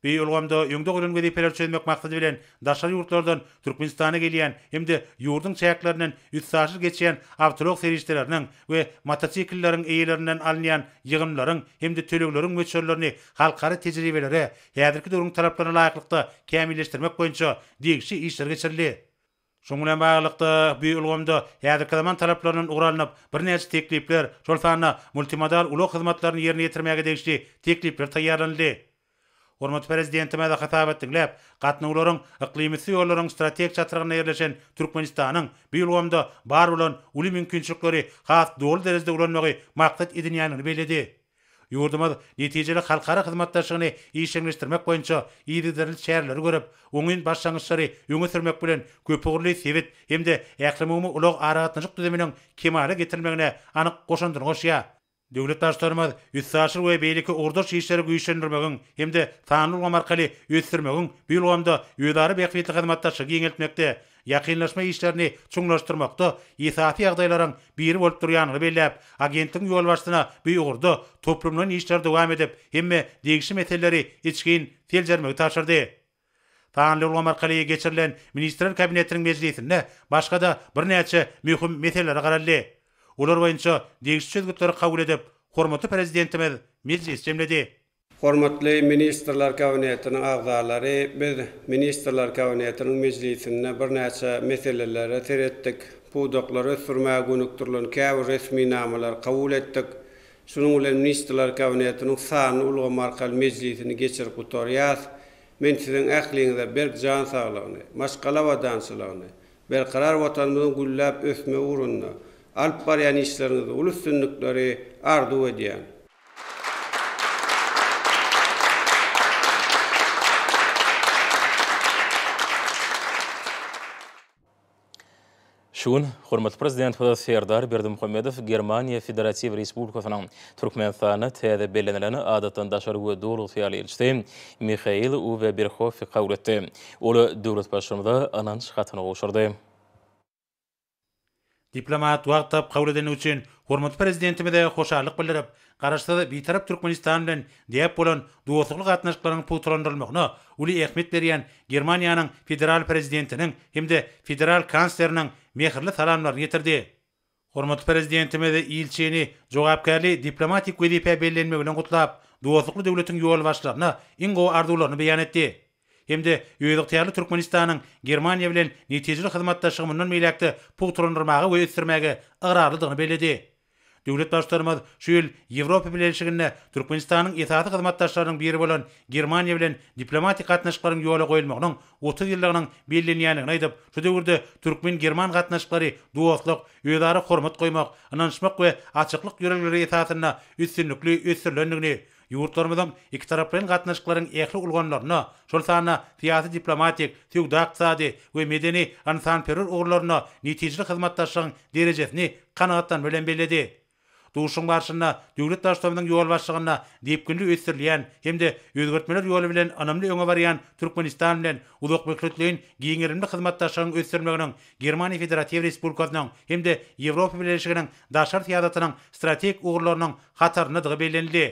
Bu ulgamda öňde goýlan wezipeleri çözmek maksady bilen, daşary ýurtlardan Türkmenistana gelýän hem-de ýurduň çäklerinden üstaşyr geçýän awtoulag serişdeleriniň we motosiklleriň eýelerinden alynýan ýygymlaryň hem-de tölegleriň möçberlerini halkara tejribelere, häzirki döwrüň talaplaryna laýyklykda kämilleşdirmek boýunça degişli işler geçirildi. Şunuň bilen baglylykda, bu ulgamda häzirki zaman talaplaryndan ugur alnyp, birnäçe teklipler, şol sanda multimodal ulag hyzmatlaryny ýerine ýetirmäge degişli teklipler taýýarlanyldy. Hormatly Prezidentimiz hasabat diňläp, gatnawlaryň yklymüsti ýollaryň strategik çatrygynda ýerleşen Türkmenistanyň bu ulgamda bar bolan uly mümkinçilikleri has doly derejede ulanmagy maksat edinýändigini belledi. Ýurdumyz netijeli halkara hyzmatdaşlygyny işjeňleşdirmek boýunça yzygiderli çäreleri görüp, oňyn başlangyçlary öňe sürmek bilen, köpugurly sebit hem-de ählumumy ulag-aragatnaşyk düzüminiň kemala getirilmegine anyk goşandyny goşýar. Döwlet Baştutanymyz üstaşyr we beýleki ugurdaş işleri güýçlendirmegiň hem-de sanly ulgam arkaly ösdürmegiň bu ulgamda özara bähbitli hyzmatdaşlygy giňeltmekde, ýakynlaşma işlerini çuňlaşdyrmakda esasy ýagdaýlaryň biri bolup durýandygyny belläp, agentligiň ýolbaşçysyna bu ugurda toplumlaýyn işleri dowam edip, hemme degişli meseleleri içgin seljermegi tabşyrdy. Sanly ulgam arkaly geçirilen Ministrler Kabinetiniň mejlisinde başga-da birnäçe möhüm meselelere garaldy. Olar boýunça degişli çözgütleri kabul edip, hormatly Prezidentimiz mejlisi jemledi. Hormatly Ministrler Kabinetiniň agzalary, biz Ministrler Kabinetiniň mejlisinde birnäçe meselelere seretdik, pudaklary ösdürmäge gönükdirilen käbir resminamalary kabul etdik. Şunuň bilen Ministrler Kabinetiniň sanly ulgam arkaly mejlisini geçirip gutarýas. Men siziň ähliňize berk jan saglygyny, maşgala abadançylygyny, Berkarar Watanymyzyň gülläp ösmegi ugrunda alyp barýan işleriňizde uly üstünlikleri arzuw edýän. Şu gün hormatly Prezidentimiz Serdar Berdimuhamedow Germaniýa Federatiw Respublikasynyň Türkmenistanda täze bellenilen Adatdan daşary we Doly ygtyýarly ilçisi Mihail Uwe Berhoffi kabul etdi. Ol döwlet Baştutanymyza ynanç hatyny gowşurdy. Diplomat wagt tapyp kabul edendigi üçin hormatly Prezidentimize hoşallyk bildirip, Garaşsyz, Bitarap Türkmenistan bilen däp bolan dostlukly gatnaşyklaryň pugtalandyrylmagyna uly ähmiýet berýän Germaniýanyň Federal Prezidentiniň hem-de Federal Kansleriniň mähirli salamlaryny ýetirdi. Hormatly Prezidentimiz ilçini jogapkärli diplomatik wezipä bellenmegi bilen gutlap, dostlukly döwletiň ýolbaşçylaryna iň gowy arzuwlaryny beýan etdi hem-de özygtyýarly Türkmenistanyň Germaniýa bilen netijeli hyzmatdaşlygy mundan beýläk-de pugtalandyrmaga we ösdürmäge ygrarlydygyny belledi. Döwlet Baştutanymyz şu ýyl Ýewropa Bileleşiginde Türkmenistanyň esasy hyzmatdaşlarynyň biri bolan Germaniýa bilen diplomatik gatnaşyklaryň ýola goýulmagynyň 30 ýyllygynyň bellenýändigini aýdyp, şu döwürde türkmen-german gatnaşyklary dostluk, özara hormat goýmak, ynanyşmak we açyklyk ýörelgeleri esasynda üstünlikli ösdürilendigini, Ýurtlarymyzyň ikitaraplaýyn gatnaşyklaryň ähli ulgamlarynda, şol sanda syýasy-diplomatik, söwda-ykdysady we medeni-ynsanperwer ugurlarynda netijeli hyzmatdaşlygyň derejesini kanagatlanma bilen belledi. Duşuşygyň barşynda döwlet Baştutanymyzyň ýolbaşçylygynda depginli ösdürilýän hem-de özgertmeler ýoly bilen ynamly öňe barýan Türkmenistan bilen uzakmöhletleýin giňgerimli hyzmatdaşlygyň ösdürilmeginiň Germaniýa Federatiw Respublikasynyň hem-de Ýewropa Bileleşiginiň daşary syýasatynyň strategik ugurlarynyň hataryndadygy bellenildi.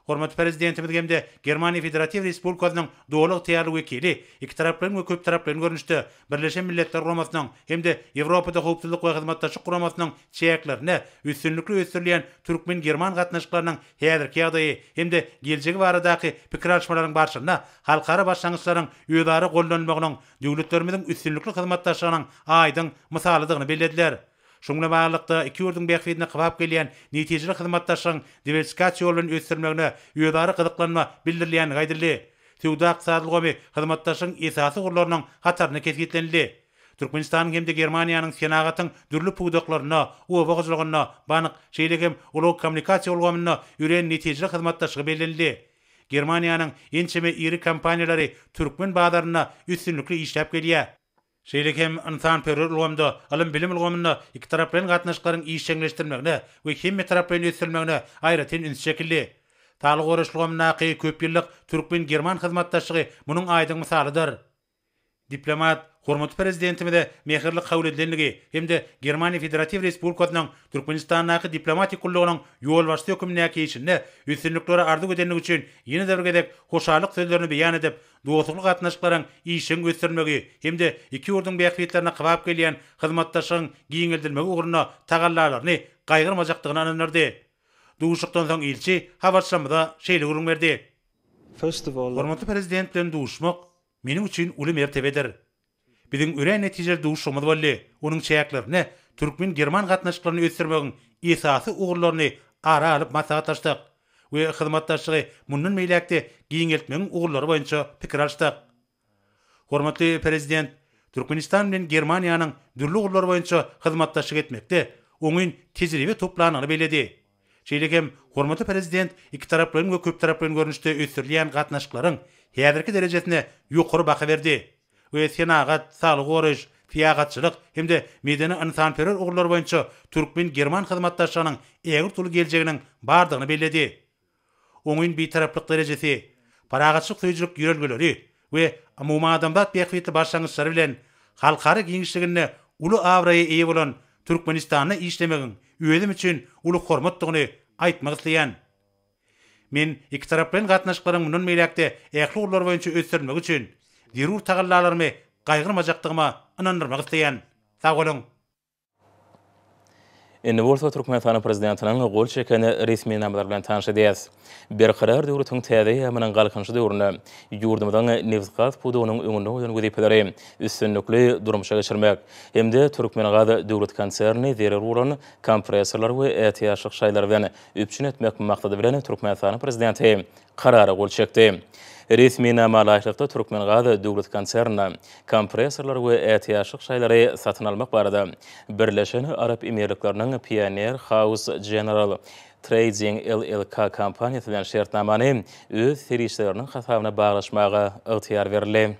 Hormatly Prezidentimiz hem-de Germaniýa Federatiw Respublikasynyň doly ygtyýarly wekili ikitaraplaýyn we köptaraplaýyn görnüşde Birleşen Milletler Guramasynyň hem-de Ýewropada Howpsuzlyk we Hyzmatdaşlyk Guramasynyň çäklerinde üstünlikli ösdürilýän türkmen-german gatnaşyklarynyň häzirki ýagdaýy hem-de geljegi baradaky pikir alyşmalaryň barşynda halkara başlangyçlaryň özara goldanylmagynyň döwletlerimiziň üstünlikli hyzmatdaşlygynyň aýdyň mysalydygyny bellediler. Şunuň bilen baglylykda, iki ýurduň bähbidine kybap gelýän netijeli hyzmatdaşlygyň diwersifikasiýa ýoly bilen ösdürilmegine özara gyzyklanma bildirilýändigi aýdyldy. Söwda-ykdysady ulgamy hyzmatdaşlygyň esasy ugurlarynyň hatarynda kesgitlenildi. Türkmenistanyň hem-de Germaniýanyň senagatyň dürli pudaklarynda, oba hojalygynda, bank, şeýle hem ulag-kommunikasiýa ulgamynda örän netijeli hyzmatdaşlygy bellenildi. Germaniýanyň ençeme iri kompaniýalary türkmen bazarynda üstünlikli işläp gelýär. Şeýle hem ynsanperwer ulgamda, ylym-bilim ulgamynda ikitaraplaýyn gatnaşyklaryň işjeňleşdirilmegine we hemmetaraplaýyn ösdürilmegine aýratyn üns çekildi. Saglygy goraýyş ulgamyndaky köp ýyllyk türkmen-german hyzmatdaşlygy munuň aýdyň mysalydyr. Diplomat hormatly Prezidentimize mähirli kabul edilendigi hem-de Germaniýa Federatiw Respublikasynyň Türkmenistandaky diplomatik gullugynyň ýolbaşçysy hökmündäki işinde üstünlikleri arzuw edendigi üçin ýene-de bir gezek hoşallyk sözlerini beýan edip, dostlukly gatnaşyklaryň işjeň ösdürilmegi hem-de iki ýurduň bähbitlerine kybap gelýän hyzmatdaşlygyň giňeldilmegi ugrunda tagallalaryny gaýgyrmajakdygyna ynandyrdy. Duşuşykdan soň ilçi habarçylarymyza şeýle gürrüň berdi. Hormatly Prezident bilen duşuşmak meniň üçin uly mertebedir. Biziň örän netijeli duşuşygymyz boldy, onuň çäklerinde türkmen-german gatnaşyklaryny ösdürmegiň esasy ugurlaryny ara alyp maslahatlaşdyk we hyzmatdaşlygy mundan beýläk-de giňeltmegiň ugurlary boýunça pikir alyşdyk. Hormatly Prezident Türkmenistan bilen Germaniýanyň dürli ugurlar boýunça hyzmatdaşlyk etmekde oňyn tejribe toplandygyny belledi. Şeýle hem hormatly Prezident ikitaraplaýyn we köptaraplaýyn görnüşde ösdürilýän gatnaşyklaryň häzirki derejesine ýokary baha berdi we senagat, saglygy goraýyş, syýahatçylyk hem-de medeni-ynsanperwer ugurlar boýunça türkmen-german hyzmatdaşlygynyň ägirt uly geljeginiň bardygyny belledi. Oňyn Bitaraplyk derejesi, parahatçylyk söýüjilik ýörelgeleri we umumadamzat bähbitli başlangyçlary bilen halkara giňişliginde uly abraýa eýe bolan Türkmenistanda işlemegiň özüm üçin uly hormatdygyny aýtmak isleýän. Men ikitaraplaýyn gatnaşyklaryň mundan beýläk-de ähli ugurlar boýunça ösdürilmegi üçin. zerur tagallalarymy gaýgyrmajakdygyma ynandyrmak isleýän. Sag boluň! Indi bolsa Türkmenistanyň Prezidentiniň gol çeken resminamalary bilen tanyş edýäris. Berkarar döwletiň täze eýýamynyň Galkynyşy döwründe ýurdumyzyň nebitgaz pudagynyň öňünde goýlan wezipeleri üstünlikli durmuşa geçirmek hem-de Türkmengaz döwlet konsernini zerur bolan kompressorlar we ätiýaçlyk şaýlary bilen üpjün etmek maksady bilen Türkmenistanyň Prezidenti Karara gol çekdi. Resminama laýyklykda Türkmengaz döwlet konsernine kompressorlar we ätiýaçlyk şaýlary satyn almak barada Birleşen Arap Emirlikleriniň Pioneer House General Trading LLK kompaniýasy bilen şertnamany öz serişdeleriniň hasabyna baglaşmaga ygtyýar berildi.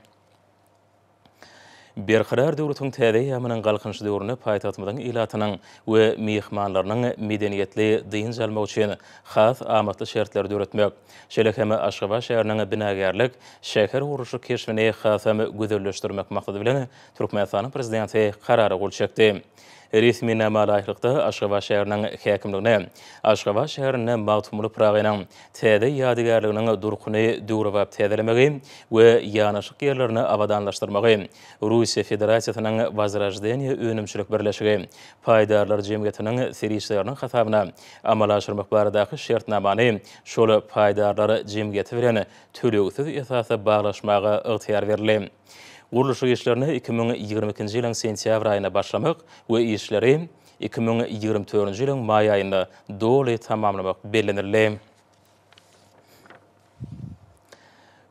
Berkarar döwletiň täze eýýamynyň Galkynyşy döwründe paýtagtymyzyň ilatynyň we myhmanlarynyň medeniýetli dynç almagy üçin has amatly şertleri döretmek, şeýle hem Aşgabat şäheriniň binagärlik, şähergurluşyk keşbini hasam gözelleşdirmek maksady bilen Türkmenistanyň Prezidenti Karara gol çekdi. Resminama laýyklykda, Aşgabat şäheriniň häkimligine Aşgabat şäherinde Magtymguly Pyragynyň täze ýadygärliginiň durkuny döwrebap täzelemegi we ýanaşyk ýerlerini abadanlaşdyrmagy Russiýa Federasiýasynyň Wozroždeniýe önümçilik birleşigi paýdarlar jemgyýetiniň serişdeleriniň hasabyna amala aşyrmak baradaky şertnamany şol paýdarlar jemgyýeti bilen tölegsiz esasda baglaşmaga ygtyýar berildi. Gurluşyk işlerine 2022-nji ýylyň sentýabr aýynda başlamak we işleri 2024-nji ýylyň maý aýynda doly tamamlamak bellenildi.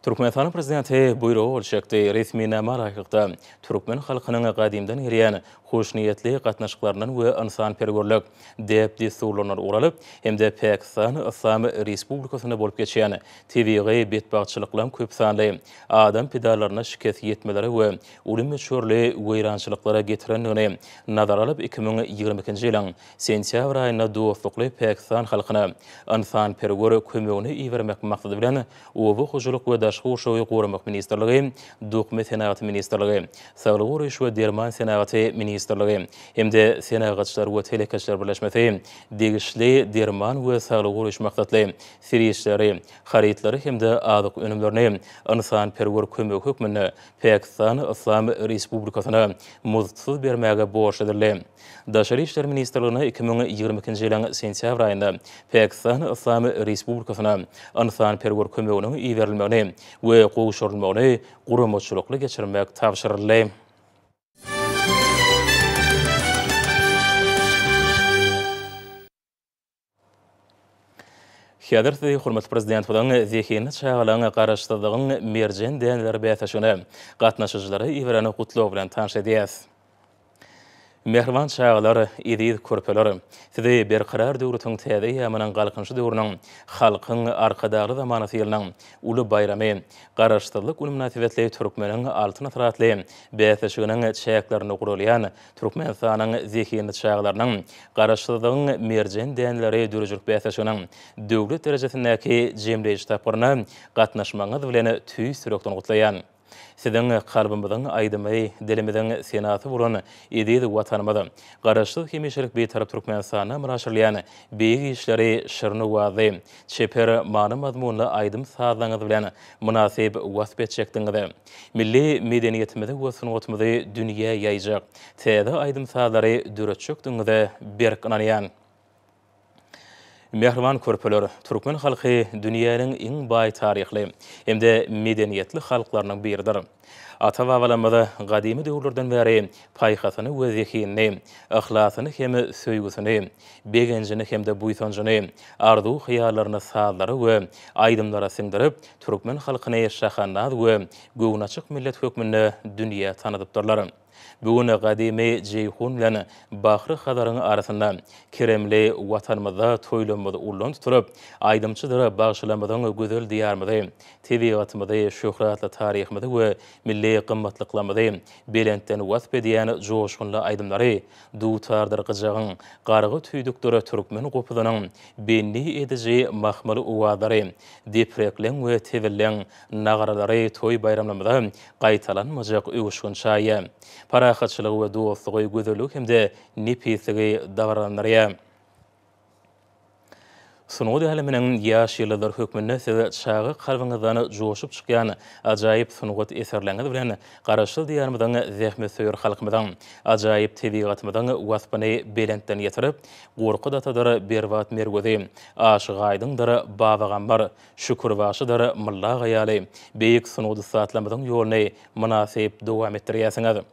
Türkmenistanyň Prezidenti buýruga gol çekdi. Resminama laýyklykda, türkmen halkynyň gadymdan gelýän hoşniýetli gatnaşyklaryndan we ynsanperwerlik däp-dessurlaryndan ugur alyp hem-de Pakistan Yslam Respublikasynda bolup geçýän tebigy betbagtçylyklaryň köpsanly adam pidalaryna şikes ýetmelere we uly möçberli weýrançylyklara getirendigini nazara alyp, 2022-nji ýylyň sentýabr aýynda dostlukly Pakistan halkyna ynsanperwer kömegini ibermek maksady bilen Oba hojalyk we daşky gurşawy goramak ministrligi, Dokma senagaty ministrligi, Saglygy goraýyş we derman senagaty ministrligi hem-de Senagatçylar we telekeçiler birleşmesi degişli derman we saglygy goraýyş maksatly serişdeleri, harytlary hem-de azyk önümlerini ynsanperwer kömegi hökmünde Pakistan Yslam Respublikasyna muzdsuz bermäge borçly edildi. Daşary işler ministrligine 2022-nji ýylyň sentýabr aýynda Pakistan Yslam Respublikasyna ynsanperwer kömeginiň iberilmegini we gowşurylmagyny guramaçylykly geçirmek tabşyryldy. Häzir sizi hormatly Prezidentimiziň Zehinli çagalaryň Garaşsyzlygyň merjen däneleri bäsleşigine gatnaşyjylara iberen gutlagy bilen tanyş edýäris. Mähriban çagalar, eziz körpeler! Sizi Berkarar döwletiň täze eýýamynyň Galkynyşy döwrüniň Halkyň Arkadagly zamanasy ýylynyň uly baýramy, Garaşsyzlyk güni mynasybetli Türkmeniň Altyn asyry atly bäsleşiginiň çäklerinde guralýan Türkmenistanyň zehinli çagalarynyň Garaşsyzlygyň merjen däneleri döredijilik bäsleşiginiň döwlet derejesindäki jemleýji tapgyryna gatnaşmagyňyz bilen tüýs ýürekden gutlaýan. Siziň kalbymyzyň aýdymy, dilimiziň senasy bolan eziz Watanymyz, Garaşsyz, hemişelik Bitarap Türkmenistanda amala aşyrylýan beýik işleri şirin owazly, çeper many-mazmunly aýdym-sazlaryňyz bilen mynasyp wasp etjekdigiňize, Milli medeniýetimizi we sungatymyzy dünýä ýaýjak täze aýdym-sazlary döretjekdigiňize berk ynanýan. Mähriban körpeler, türkmen halky dünýäniň iň baý taryhly hem-de medeniýetli halklarynyň biridir. Ata-babalarymyz gadymy döwürlerden bäri paýhasyny we zehinini, yhlasyny hem söýgüsini, begenjini hem-de buýsanjyny, arzuw-hyýallaryny sazlara we aýdymlara siňdirip, türkmen halkyny şahandaz we göwnaçyk millet hökmünde dünýä tanadypdyrlar. Bu gün gadymy Jeýhun bilen Bahry Hazaryň arasynda, keremli Watanymyzda toýlamyz ullan tutulyp, aýdymçydyr bagşylarymyzyň gözel Diýarymyzy, tebigatymyzy, şöhratly taryhymyzy we milli gymmatlyklarymyzy belentden wasp edýän joşgunly aýdymlary dutardyr gyjagyň, gargy tüýdükdir türkmen gopuzynyň bendi ediji mahmal owazlary, deprekleň we tebilleň nagaralary toý-baýramlarymyza gaýtalanmajak öwüşgin çaýýar. Parahatçylygy we dostlugy, gözelligi hem-de nepisligi dabaralandyrýar. Sungat äleminiň ýaş ýyldyzlary hökmünde siz çaga kalbyňyzdan joşup çykýan ajaýyp sungat eserleriňiz bilen Garaşsyz Diýarymyzyň zähmetsöýer halkymyzyň, ajaýyp tebigatymyzyň waspyny belentden ýetirip, Gorkut atadyr Berbat Merwezi, Aşyk Aýdyňdyr Baba Gammar, Şükür bagşydyr Mylla aga ýaly beýik sungat ussatlarymyzyň ýoluny mynasyp dowam etdirýärsiňiz.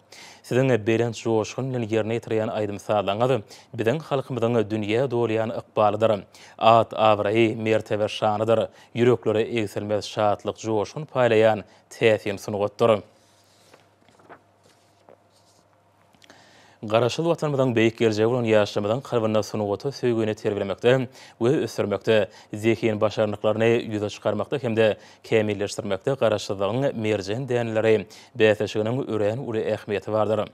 Siziň belent joşgun bilen ýerine ýetirýän aýdym-sazlaryňyz biziň halkymyzyň dünýä dolýan ykbalydyr, at-abraýy, mertebe-şanydyr, ýüreklere egsilmez şatlyk-joşgun paýlaýan täsin sungatdyr. Garaşsyz Watanymyzyň beýik geljegi bolan ýaşlarymyzyň kalbynda sungata söýgini terbiýelemekde we ösdürmekde, zehin-başarnyklaryny ýüze çykarmakda hem-de kämilleşdirmekde Garaşsyzlygyň merjen däneleri bäsleşiginiň örän uly ähmiýeti bardyr.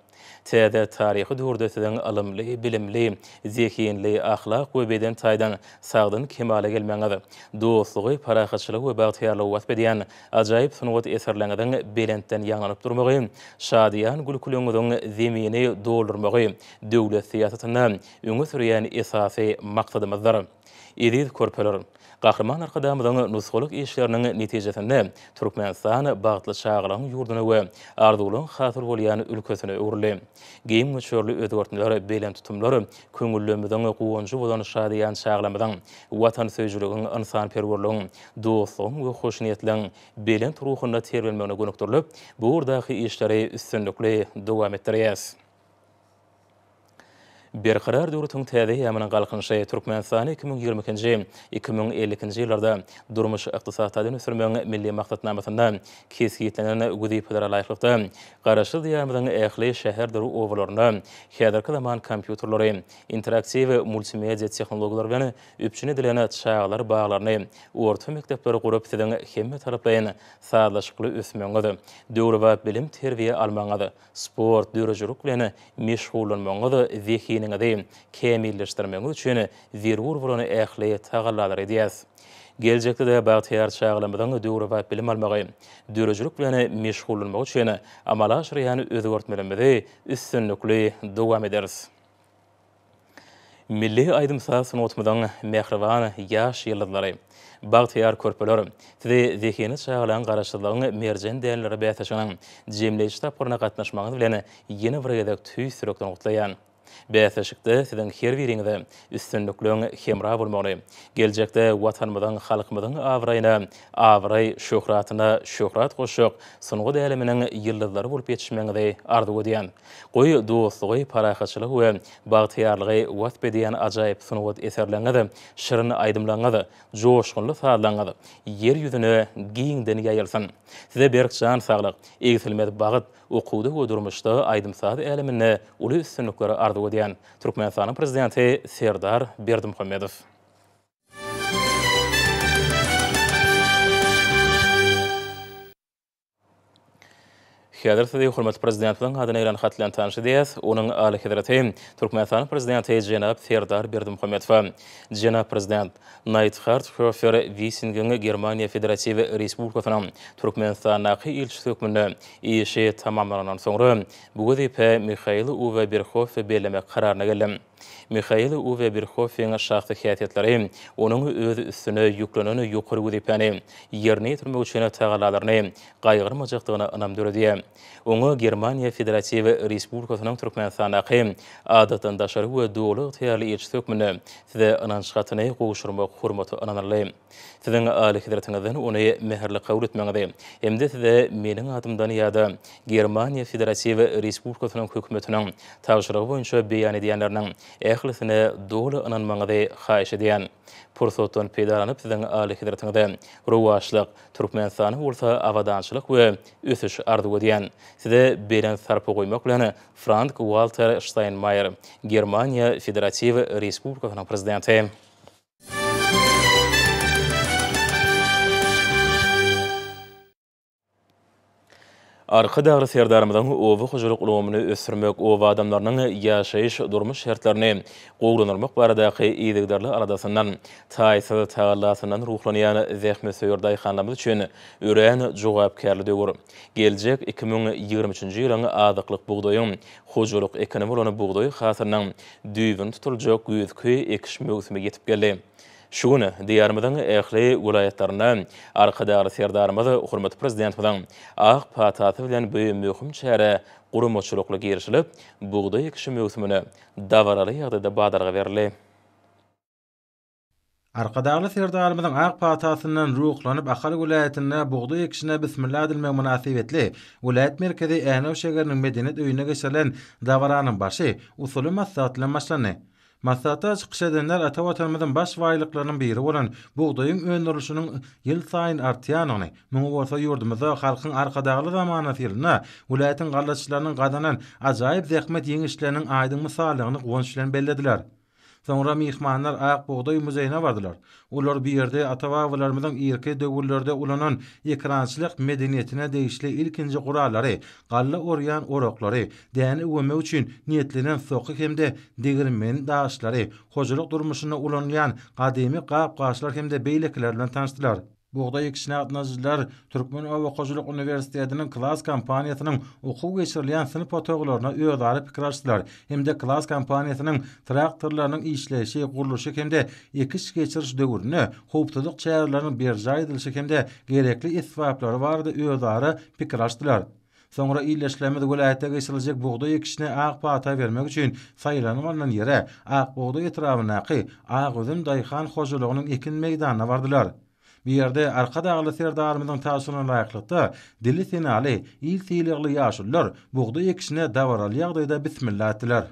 Täze taryhy döwürde siziň ylymly, bilimli, zehinli, ahlak we beden taýdan sagdyn kemala gelmegiňiz, dostlugy, parahatçylygy we bagtyýarlygy wasp edýän Ajaýyp sungat eserleriňiziň belentden ýaňlanyp durmagy, şadyýan gülküliňiziň zemini doldurmagy döwlet syýasatynda öňe sürýän esasy maksadymyzdyr. Eziz körpeler! Gahryman Arkadagymyzyň nusgalyk işleriniň netijesinde Türkmenistan bagtly çagalygyň ýurduna we arzuwlaryň hasyl bolýan ülkesine öwrüldi. Giň möçberli özgertmeler, belent tutumlar köňüllerimiziň guwanjy bolan şadyýan çagalarymyzyň watansöýüjiligiň, ynsanperwerligiň, dostlugyň we hoşniýetligiň belent ruhunda terbiýelenmegine gönükdirilip, bu ugurdaky işleri üstünlikli dowam etdirýäris. Berkarar döwletiň täze eýýamynyň Galkynyşy Türkmenistany 2022-nji, 2052-nji ýyllarda durmuş-ykdysady taýdan ösdürmegiň Milli maksatnamasynda kesgitlenen wezipelere laýyklykda, Garaşsyz Diýarymyzyň ähli şäherdir obalarynda häzirki zaman kompýuterleri, interaktiw multimediýa tehnologiýalary bilen üpjün edilen çagalar baglaryny, orta mekdepleri gurup siziň hemmetaraplaýyn sazlaşykly ösmegiňiz, döwrebap bilim-terbiýe almagyňyz, sport, döredijilik bilen meşgullanmagyňyz, zehiniňizi kämilleşdirmegiňiz üçin zerur bolan ähli tagallalary edýäris. Geljekde-de bagtyýar çagalarymyzyň döwrebap bilim almagy, döredijilik bilen meşgullanmagy üçin amala aşyrýan özgertmelerimizi üstünlikli dowam ederis. Milli aýdym-saz sungatymyzyň mähriban ýaş ýyldyzlary, bagtyýar körpeler, sizi zehinli çagalaryň Garaşsyzlygyň merjen däneleri bäsleşiginiň jemleýji tapgyryna gatnaşmagyňyz bilen ýene bir gezek tüýs ýürekden gutlaýan. Bäsleşikde siziň her biriňize üstünlikleň hemra bolmagyny, geljekde Watanymyzyň, halkymyzyň abraýyna abraý, şöhratyna şöhrat goşjak sungat äleminiň ýyldyzlary bolup ýetişmegiňizi arzuw edýän. Goý, dostlugy, parahatçylygy we bagtyýarlygy wasp edýän ajaýyp sungat eserleriňiz, şirin aýdymlaryňyz, joşgunly sazlaryňyz Ýer ýüzüne giňden ýaýylsyn! Size berk jan saglyk, egsilmez bagt, okuwda we durmuşda aýdym-saz äleminde uly üstünlikleri arzuw edýän Türkmenistanyň Prezidenti Serdar Berdimuhamedow. Häzir sizi hormatly Prezidentimiziň adyna gelen hat bilen tanyş edýäs. Onuň Alyhezreti Türkmenistanyň Prezidenti jenap Serdar Berdimuhamedowa. Jenap Prezident, Naýthard Höfer Wissingiň Germaniýa Federatiw Respublikasynyň Türkmenistandaky ilçisi hökmünde işi tamamlanandan soňra, bu wezipä Mihail Uwe Birhoffi bellemek kararyna geldim. Mihail Uwe Birhoffiň şahsy häsiýetleri onuň öz üstüne ýüklenen ýokary wezipäni ýerine ýetirmek üçin tagallalaryny gaýgyrmajakdygyna ynam döredýär. Oňa Germaniýa Federatiw Respublikasynyň Türkmenistandaky Adatdan daşary we Doly ygtyýarly ilçisi hökmünde Size ynanç hatyny gowşurmak hormaty ynanyldy. Siziň Alyhezretiňizden ony mähirli kabul etmegiňizi hem-de Size meniň adymdan ýa-da Germaniýa Federatiw Respublikasynyň Hökümetiniň tabşyrygy boýunça beýan edýänleriniň ählisine doly ynanmagyňyzy haýyş edýän. Pursatdan peýdalanyp Siziň Alyhezretiňize rowaçlyk, Türkmenistana bolsa abadançylyk we ösüş arzuw edýän. Size belent sarpa goýmak bilen, Frank-Walter Ştaýnmaýer, Germaniýa Federatiw Respublikasynyň Prezidenti. Arkadagly Serdarymyzyň oba hojalyk ulgamyny ösdürmek, oba adamlarynyň ýaşaýyş-durmuş şertlerini gowulandyrmak baradaky yzygiderli aladasyndan, taýsyz tagallasyndan ruhlanýan zähmetsöýer daýhanlarymyz üçin örän jogapkärli döwür. Geljek 2023-nji ýylyň azyklyk bugdaýyň hojalyk ekini bolan bugdaý hasylynyň düýbüni tutuljak güýzki ekiş möwsümi ýetip geldi. Şu gün Diýarymyzyň ähli welaýatlarynda Arkadagly Serdarymyz hormatly Prezidentimiziň ak patasy bilen bu möhüm çärä guramaçylykly girişilip, bugdaý ekişi möwsümine dabaraly ýagdaýda badalga berildi. Arkadagly Serdarymyzyň ak patasyndan ruhlanyp Ahal welaýatynda bugdaý ekişine Bismilla edilmegi mynasybetli welaýat merkezi Änew şägeriniň Medeniýet öýünde geçirilen dabaranyň başy usuly maslahat bilen başlandy. Maslahatda çykyş edenler ata Watanymyzyň baş baýlyklarynyň biri bolan bugdaýyň öndürilişiniň ýylsaýyn artýandygyny, muňa bolsa ýurdumyzda Halkyň Arkadagly zamanasy ýylynda welaýatyň gallaçylarynyň gazanan ajaýyp zähmet ýeňişleriniň aýdyň mysaldygyny guwanç bilen bellediler. Soňra myhmanlar Ak bugdaý muzeýine bardylar. Olar bu ýerde ata-babalarymyzyň irki döwürlerde ulanan ekerançylyk medeniýetine degişli ilkinji gurallary, galla orýan oraklary, däne üwemek üçin niýetlenen soky hem-de degirmen daşlary, hojalyk durmuşynda ulanylýan gadymy gap-gaçlar hem-de beýlekiler bilen tanyşdylar. Bugdaý ekişine gatnaşyjylar Türkmen oba hojalyk uniwersitetiniň Klas kompaniýasynyň okuw geçirilýän synp otaglaryna özara pikir alyşdylar hem-de Klas kompaniýasynyň traktorlarynyň işleýşi, gurluşy hem-de ekiş geçiriş döwründe howpsuzlyk çäreleriniň berjaý edilişi hem-de gerekli esbaplary barada özara pikir alyşdylar. Soňra ildeşlerimiz welaýatda geçiriljek bugdaý ekişine ak pata bermek üçin saýlanyp alnan ýere, Akbugdaý etrabyndaky Ak üzüm daýhan hojalygynyň ekin meýdanyna bardylar. Bu ýerde Arkadagly Serdarymyzyň tabşyrygyna laýyklykda, dili senaly, il sylagly ýaşulular bugdaý ekişine dabaraly ýagdaýda bismilla etdiler.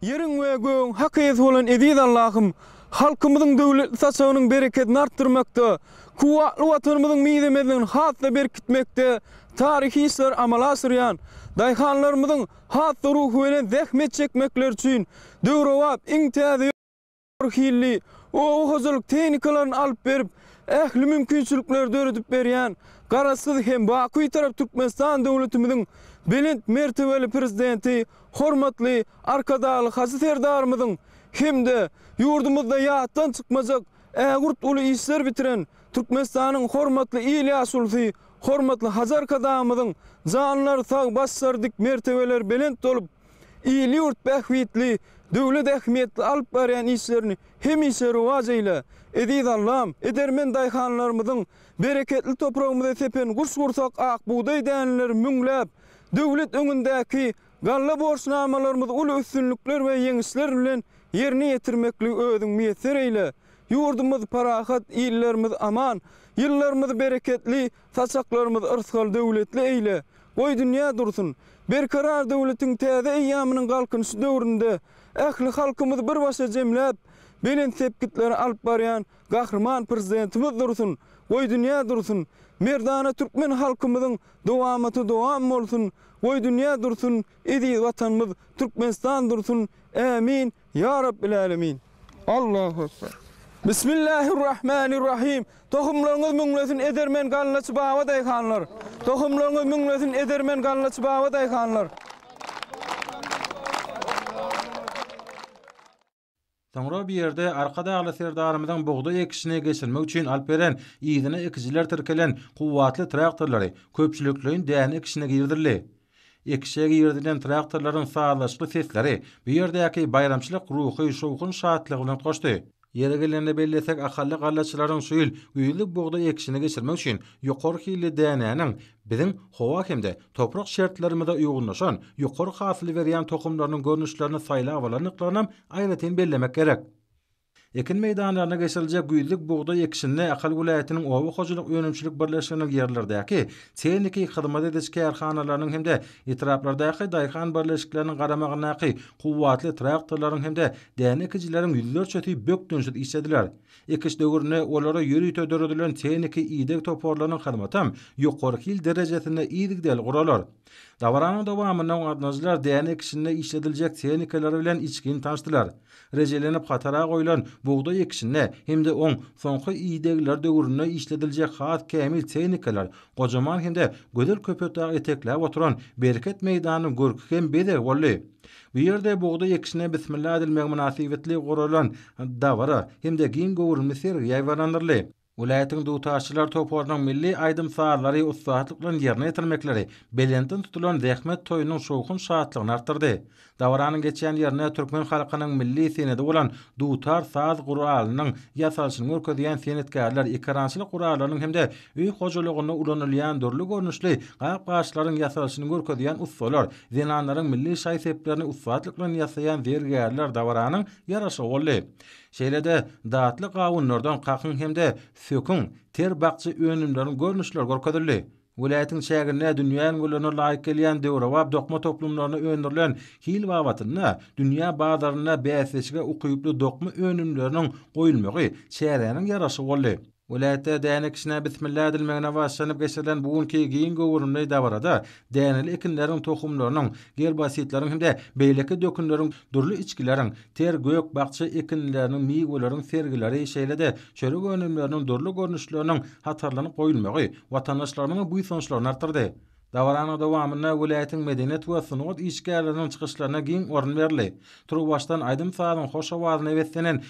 Ýeriň we gögüň hak eýesi bolan eziz Allahym, halkymyzyň döwletli saçagynyň berekedini artdyrmakda, kuwwatly Watanymyzyň mizemezligini has-da berkitmekde taryhy işleri amala aşyrýan daýhanlarymyzyň has-da ruhubelent zähmet çekmekleri üçin döwrebap iň täze ýokary hilli oba hojalyk tehnikalaryny alyp berip, ähli mümkinçilikleri döredip berýän Garaşsyz hem baky Bitarap Türkmenistan döwletimiziň belent mertebeli Prezidenti hormatly Arkadagly Hajy Serdarymyzyň hem-de ýurdumyzda ýatdan çykmajak ägirt uly işler bitiren Türkmenistanyň hormatly il ýaşulusy hormatly Hajy Arkadagymyzyň janlary sag, başlary dik, mertebeleri belent bolup, il-ýurt bähbitli, döwlet ähmiýetli alyp barýan işlerini hemişe rowaç eýle! Eziz Allam, edermen daýhanlarymyzyň bereketli topragymyza sepen guş-gursak ak bugdaý däneleri müňläp, döwlet öňündäki galla borçnamalarymyzy uly üstünlikler we ýeňişler bilen ýerine ýetirmekligi özüň miýesser eýle! Ýurdumyz parahat, illerimiz aman, ýyllarymyz bereketli, Saçaklarymyzy yrsgal-döwletli eýle, goý dünýä dursun! Berkarar döwletiň täze eýýamynyň Galkynyşy döwründe ähli halkymyzy bir başa jemläp, belent sepgitlere alyp barýan Gahryman Prezidentimiz dursun, goý dünýä dursun! Merdana türkmen halkymyzyň dowamaty dowam bolsun, goý dünýä dursun! Eziz Watanymyz Türkmenistan dursun! Ämin! Ýa Rabbil Älemin. Allahu Ekber. Bismillahirrahmanirrahim. Tohumlaryňyz müňlesin edermen gallaçy baba daýhanlar. Tohumlaryňyz müňlesin edermen gallaçy baba daýhanlar. Soňra bu ýerde Arkadagly Serdarymyzyň bugdaý ekişini geçirmek üçin alyp beren yzyna ekijiler tirkelen kuwwatly traktorlary köpçülikleýin däne ekişine girizildi. Ekişe girizilen traktorlaryň sazlaşykly sesleri bu ýerdäki baýramçylyk ruhy şowhun-şatlygy bilen utgaşdy. Ýeri gelende bellesek, ahally gallaçylaryň şu ýyl güýzlük bugdaý ekişini geçirmek üçin ýokary hilli dänäniň biziň howa hem-de toprak şertlerimize uýgunlaşan, ýokary hasyl berýän tohumlarynyň görnüşlerini saýlap alandyklaryny aýratyn bellemek gerek. Ekin meýdanlaryna geçiriljek güýzlük bugdaý ekişinde Ahal welaýatynyň oba hojalyk önümçilik birleşiginiň ýerlerdäki tehniki hyzmat ediş kärhanalarynyň hem-de etraplardaky daýhan birleşikleriniň garamagyndaky kuwwatly traktorlaryň hem-de däne ekijileriň ýüzlerçesi bökdençsiz işlediler. Ekiş döwründe olara ýörite döredilen tehniki ideg toparlarynyň hyzmatam ýokary hil derejesinde yzygiderli guralar. Dabaranyň dowamynda gatnaşyjylar däne ekişinde işlediljek tehnikalar bilen içgin tanyşdylar. Rejelenip hatara goýlan bugdaý ekişinde hem-de oň soňky idegler döwründe işlediljek has kämil tehnikalar gojaman hem-de gözel Köpetdagy etekläp oturan bereket meýdanynyň görki hem bezegi boldy. Bu ýerde bugdaý ekişine bismilla edilmegi mynasybetli guralan dabara hem-de giň göwrümli sergi ýaýbaňlandyryldy. Welaýatyň dutarçylar toparynyň milli aýdym-sazlary ussatlyk bilen ýerine ýetirmekleri belentden tutulan zähmet toýunyň şowhun-şatlygyny artdyrdy. Dabaranyň geçýän ýerinde türkmen halkynyň milli senedi bolan dutar saz guralynyň ýasalyşyny görkezýän senetkärler, ekerançylyk gurallarynyň hem-de öý hojalygynda ulanylýan dürli görnüşli gap-gaçlaryň ýasalyşyny görkezýän ussalar, zenanlaryň milli şaý-seplerini ussatlyk bilen ýasaýan zergärler dabaranyň ýaraşygy boldy. Şeýle-de, datly gawunlardan kakyň hem-de söküň, ter bakja önümleriň görnüşleri görkezildi. Welaýatyň çäginde dünýä ülňülerine laýyk gelýän döwrebap dokma toplumlarynda öndürilen hil babatynda dünýä bazarynda bäsleşige ukyply dokma önümleriniň goýulmagy çäräniň ýaraşygy boldy. Welaýatda däne ekişine bismilla edilmegine başlanyp geçirilen bu günki giň göwrümli dabarada däneli ekinleriň tohumlarynyň, gerbositleriň hem-de beýleki dökünleriň, dürli içgileriň, ter gök-bakja ekinleriniň, miweleriň sergileri, şeýle-de çörek önümleriniň dürli görnüşleriniň hatarlanyp goýulmagy watandaşlarymyzyň buýsançlaryny artdyrdy. Dabaranyň dowamynda welaýatyň medeniýet we sungat işgärleriniň çykyşlaryna giň orun berildi. Turuwbaşdan aýdym-sazyň hoş owazyna beslenen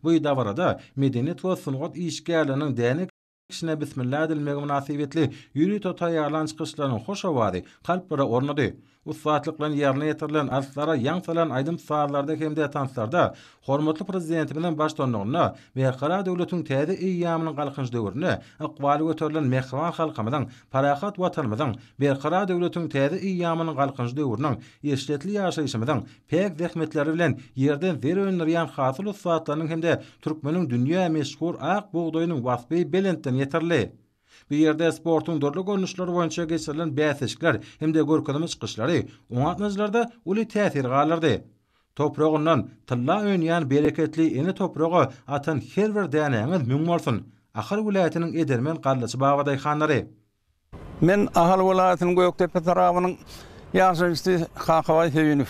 Bu dabarada medeniýet we sungat işgärleriniň däne ekişine bismilla edilmegi mynasybetli ýörite taýýarlan çykyşlarynyň hoş owazy kalplara ornady. Ussatlyk bilen ýerine ýetirilen alslara ýaň salan aýdym-sazlarda hem-de tanslarda hormatly Prezidentimiziň baştutanlygynda Berkarar döwletiň täze eýýamynyň Galkynyş döwründe ykbaly göterilen mähriban halkymyzyň, parahat Watanymyzyň, Berkarar döwletiň täze eýýamynyň Galkynyş döwrüniň eşretli ýaşaýşymyzyň päk zähmetleri bilen ýerden zer öndürýän hasyl ussatlarynyň hem-de türkmeniň dünýä meşhur ak bugdaýynyň waspy belentden ýetirildi. Bu ýerde sportuň dürli görnüşleri boýunça geçirilen bäsleşikler hem-de görkezme çykyşlary oňa gatnaşyjylarda uly täsir galdyrdy. Topragyndan tylla önýän bereketli ene topraga atan her bir dänäňiz müň bolsun, Ahal welaýatynyň edermen gallaçy babadaýhanlary! Men Ahal welaýatynyň Gökdepe etrabynyň ýaşaýjysy Kakabaý Söýünow.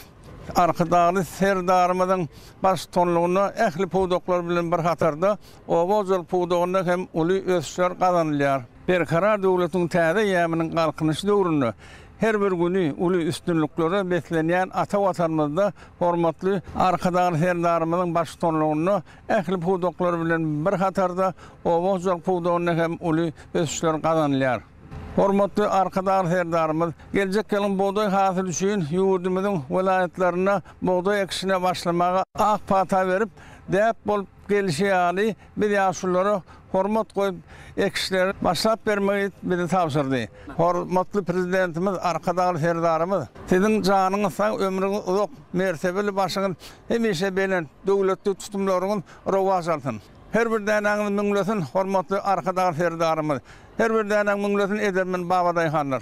Arkadagly Serdarymyzyň baştutanlygynda ähli pudaklar bilen bir hatarda oba hojalyk pudagynda hem uly ösüşler gazanylýar. Berkarar döwletiň täze eýýamynyň Galkynyşy döwründe her bir güni uly üstünliklere beslenýän ata Watanymyzda hormatly Arkadagly Serdarymyzyň baştutanlygynda ähli pudaklar bilen bir hatarda oba hojalyk pudagynda hem uly ösüşler gazanylýar. Hormatly Arkadagly Serdarymyz geljek ýylyň bugdaý hasyly üçin ýurdumyzyň welaýatlarynda bugdaý ekişine başlamaga ak pata berip, däp bolup gelşi ýaly, biz ýaşululara hormat goýup, ekişleri başlap bermegi bize tabşyrdy. Hormatly Prezidentimiz Arkadagly Serdarymyz, Siziň janyňyz sag, ömrüňiz uzak, mertebeli başyňyz hemişe belent, döwletli tutumlaryňyz rowaç alsyn! Her bir dänäňizi müňlesin, hormatly Arkadagly Serdarymyz! Her bir dänäň müňlesin, edermen babadaýhanlar!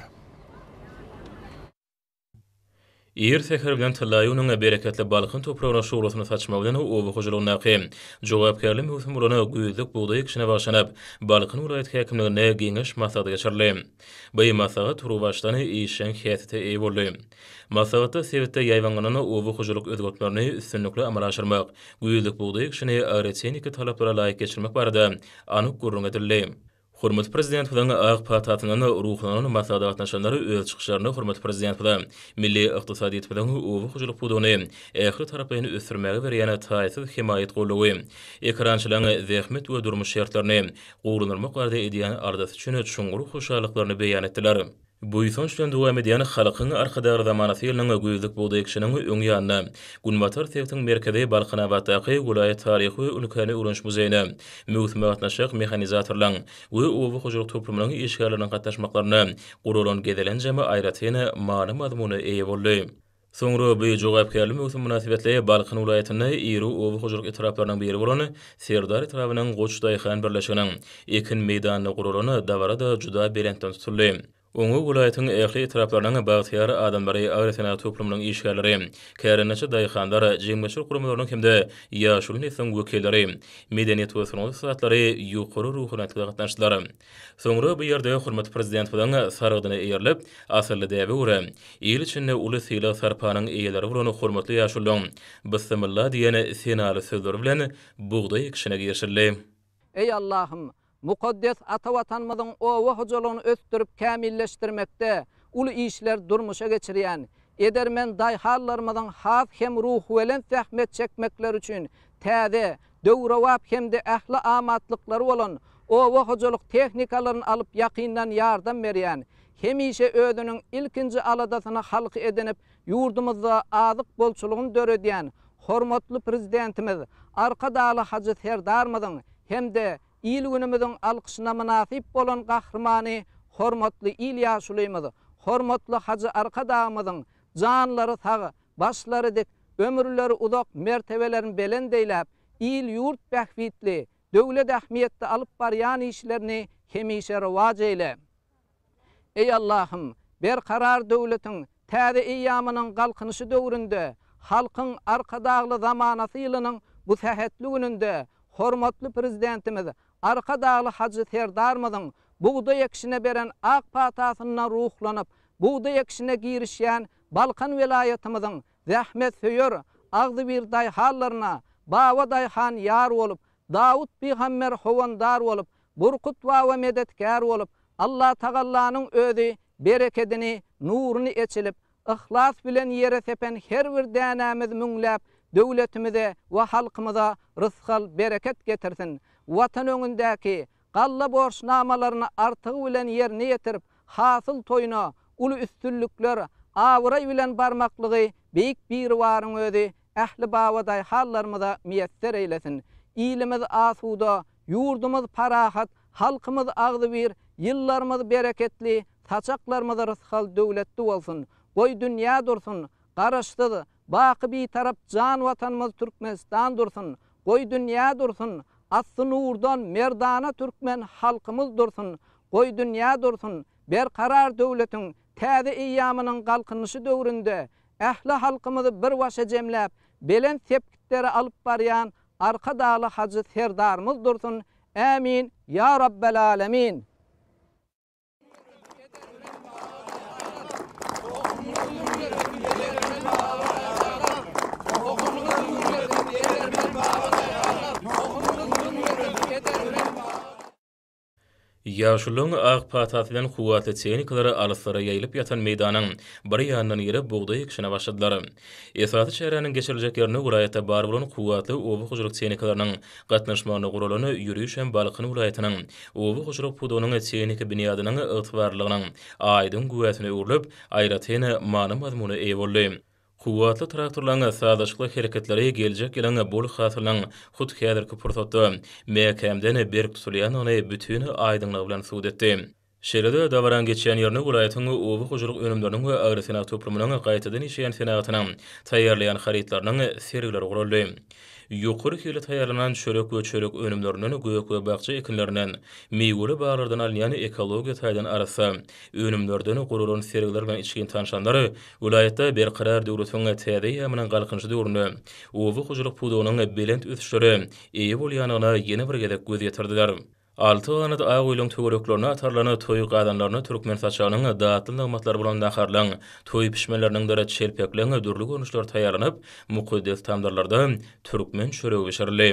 Ir säher bilen tyllaýy günüň bereketli Balkan topragyna şuglasyny saçmagy bilen oba hojalygyndaky jogapkärli möwsüm bolan güýzlük bugdaý ekişine bagyşlanyp, Balkan welaýat häkimliginde geňeş maslahaty geçirildi. Bu maslahat turuwbaşdan işjeň häsiýete eýe boldy. Maslahatda sebitde ýaýbaňlanan oba hojalyk özgertmelerini üstünlikli amala aşyrmak, güýzlük bugdaý ekişini agrotehniki talaplara laýyk geçirmek barada anyk gürrüň edildi. Hormatly Prezidentimiziň ak patasyndan ruhlanan maslahata gatnaşanlar öz çykyşlarynda hormatly Prezidentimize milli ykdysadyýetimiziň oba hojalyk pudagyny ähli taraplaýyn ösdürmäge berýän taýsyz hemaýat-goldawy, ekerançylaryň zähmet we durmuş şertlerini gowulandyrmak barada edýän aladasy üçin çuňňur hoşallyklaryny beýan etdiler. Buýsanç bilen dowam edýän Halkyň Arkadagly zamanasy ýylynyň güýzlük bugdaý ekişiniň öň ýanynda, günbatar sebitiň merkezi Balkanabatdaky welaýat taryhy we ülkäni öwreniş muzeýine möwsüme gatnaşjak mehanizatorlaryň we oba hojalyk toplumynyň işgärleriniň gatnaşmaklarynda guralan gezelenjem aýratyn many-mazmuna eýe boldy. Soňra bu jogapkärli möwsüm mynasybetli Balkan welaýatynda iri oba hojalyk etraplarynyň biri bolan Serdar etrabynyň Goç daýhan birleşiginiň ekin meýdanynda guralan dabara-da juda belentden tutuldy. Oňa welaýatyň ähli etraplarynyň bagtyýar adamlary, agrosenagat toplumynyň işgärleri, kärendeçi daýhanlar, jemgyýetçilik guramalarynyň hem-de ýaşuly nesliň wekilleri, medeniýet we sungat ussatlary ýokary ruhubelentlikde gatnaşdylar. Soňra bu ýerde hormatly Prezidentimiziň sargydyna eýerilip, asylly däbe görä, il içinde uly sylag-sarpanyň eýeleri bolan hormatly ýaşulunyň Bissimylla diýen senaly sözleri bilen bugdaý ekişine girişildi. Eý Allahym! Mukaddes ata Watanymyzyň oba hojalygyny ösdürip kämilleşdirmekde. uly işler durmuşa geçirýän edermen daýhanlarymyzyň has hem ruhubelent zähmet çekmekleri üçin täze, döwrebap hem-de ähli amatlyklary bolan oba hojalyk tehnikalaryny alyp ýakyndan ýardam berýän, hemişe özüniň ilkinji aladasyny halky edinip ýurdumyzda azyk bolçulygyny döredýän hormatly Prezidentimiz Arkadagly hajy Serdarymyzyň hem-de il-günümiziň alkyşyna mynasyp bolan Gahrymany hormatly il ýaşulymyz, hormatly hajy Arkadagymyzyň janlary sag, başlary dik, ömürleri uzak, mertebelerini belent eýläp, il-ýurt bähbitli, döwlet ähmiýetli alyp barýan işlerini hemişe rowaç eýle! Eý Allahym! Berkarar döwletiň täze eýýamynyň Galkynyşy döwründe, Halkyň Arkadagly zamanasy ýylynyň bu sähetli gününde hormatly Prezidentimiz Arkadagly hajy Serdarymyzyň bugdaý ekişine beren ak patasyndan ruhlanyp, bugdaý ekişine girişýän Balkan welaýatymyzyň zähmetsöýer, agzybir daýhanlaryna Baba daýhan ýar bolup, Dawut pygamber howandar bolup, Burkut baba medetkär bolup, Allatagallanyň özi berekedini, nuruny eçilip, yhlas bilen ýere sepen her bir dänämiz müňläp döwletimize we halkymyza rysgal, bereket getirsin. Watan öňündäki galla borçnamalaryny artygy bilen ýerine ýetirip, hasyl toýuna uly üstünlikler, abraý bilen barmaklygy Beýik Biribaryň özi ähli babadaýhanlarymyza miýesser eýlesin. Ilimiz asuda, ýurdumyz parahat, halkymyz agzybir, ýyllarymyz bereketli, saçaklarymyz rysgal-döwletli bolsun! Goý, dünýä dursun, Garaşsyz, baky Bitarap jan Watanymyz Türkmenistan dursun! Goý, dünýä dursun, asly nurdan merdana türkmen halkymyz dursun! Goý, dünýä dursun, Berkarar döwletiň täze eýýamynyň Galkynyşy döwründe ähli halkymyzy bir başa jemläp, belent sepgitlere alyp barýan Arkadagly hajy Serdarymyz dursun! Ämin! Ýa Rabbel Alemin! Ýaşulularyň ak patasy bilen kuwwatly tehnikalar alyslara ýaýylyp ýatan meýdanyň bir ýanyndan gelip, bugdaý ekişine başladylar. Esasy çäräniň geçiriljek ýerinde welaýatda bar bolan kuwwatly oba hojalyk tehnikalarynyň gatnaşmagynda guralan ýöriş hem Balkan welaýatynyň oba hojalyk pudagynyň tehniki binýadynyň ygtybarlylygynyň aýdyň güwäsine öwrülip, aýratyn many-mazmuna eýe boldy. Kuwwatly traktorlaryň sazlaşykly hereketleri geljek ýylyň bol hasylynyň hut häzirki pursatda mäkämden berk tutulýandygyny bütin aýdyňlygy bilen subut etdi. Şeýle-de, dabaraň geçýän ýerinde welaýatyň oba hojalyk önümleriniň we agrosenagat toplumynyň gaýtadan işleýän senagatynyň taýýarlaýan harytlarynyň sergileri guraldy. Ýokary hilli taýýarlanan çörek we çörek önümlerinden, gök we bakja ekinlerinden, miweli baglardan alynýan ekologiýa taýdan arassa önümlerden guralan sergiler bilen içgin tanşanlar Welaýatda Berkarar döwletiň täze eýýamynyň Galkynyşy döwründe oba hojalyk pudagynyň belent ösüşlere eýe bolýandygyna ýene bir gezek göz ýetirdiler. Alty ganat ak öýleň töwereklerine atarylan toý gazanlaryna türkmen saçagynyň datly nygmatlary bolan naharlaň, toý pişmeleriniňdir çelpekleň dürli görnüşleri taýýarlanyp, mukaddes tamdyrlarda türkmen çöregi bişirildi.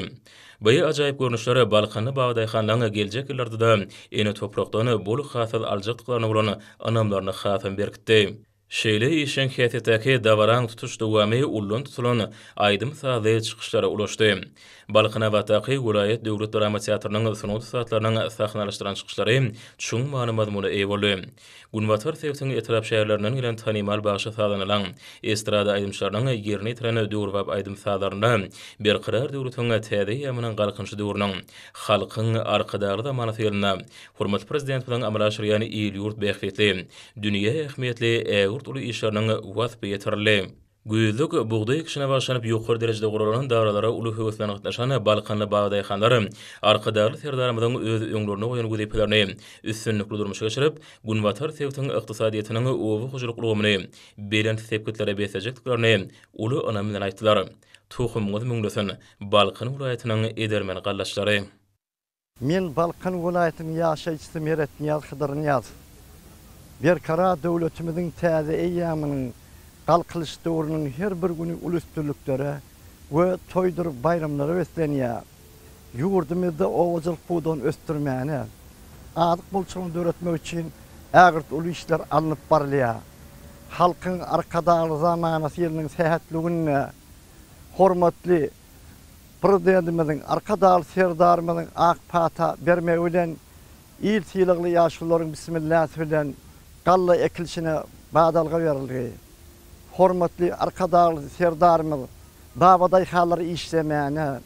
Bu ajaýyp görnüşler balkanly babadaýhanlaryň geljek ýyllarda-da ene toprakdan bol hasyl aljakdyklaryna bolan ynamlaryny hasam berkitdi. Şeýle işjeň häsiýetdäki dabaraň tutuş dowamy ullan tutulan aýdym-sazly çykyşlara ulaşdy. Balkanabatdaky welaýat döwlet drama teatrynyň sungat ussatlarynyň sahnalaşdyran çykyşlary çuň many-mazmuna eýe boldy. Günbatar sebitiň etrap-şäherlerinden gelen tanymal bagşy-sazandalaň, estrada aýdymçylarynyň ýerine ýetiren döwrebap aýdym-sazlarynda Berkarar döwletiň täze eýýamynyň Galkynyşy döwrüniň, Halkyň Arkadagly zamanasy ýylynda hormatly Prezidentimiziň amala aşyrýan il-ýurt bähbitli, dünýä ähmiýetli ägirt uly işleriniň waspy ýetirildi. Güýzlük bugdaý ekişine bagyşlanyp ýokary derejede guralan dabaralara uly höwes bilen gatnaşan balkanly babadaýhanlar Arkadagly Serdarymyzyň öz öňlerinde goýan wezipelerini üstünlikli durmuşa geçirip, günbatar sebitiň ykdysadyýetiniň oba hojalyk ulgamyny belent sepgitlere beslejekdiklerini uly ynam bilen aýtdylar. Tohumyňyz müňlesin, Balkan welaýatynyň edermen gallaçlary! Men Balkan welaýatynyň ýaşaýjysy Meretnyýaz Hydyrnyýazow. Berkarar döwletimiziň täze eýýamynyň Galkynyş döwrüniň her bir güni uly üstünliklere we toýdur baýramlara beslenýär. Ýurdumyzda obaçylyk pudagyny ösdürmäne, azyk bolçulygyny döretmek üçin. ägirt uly işler alnyp barylýar. Halkyň Arkadagly zamanasy ýylynyň sähetli gününde hormatly Prezidentimiziň, Arkadagly Serdarymyzyň ak pata bermegi bilen il sylagly ýaşulularyň bismilläsi bilen galla ekilişine badalga berildi. Hormatly Arkadagly Serdarymyz babadaýhanlary işlemäne,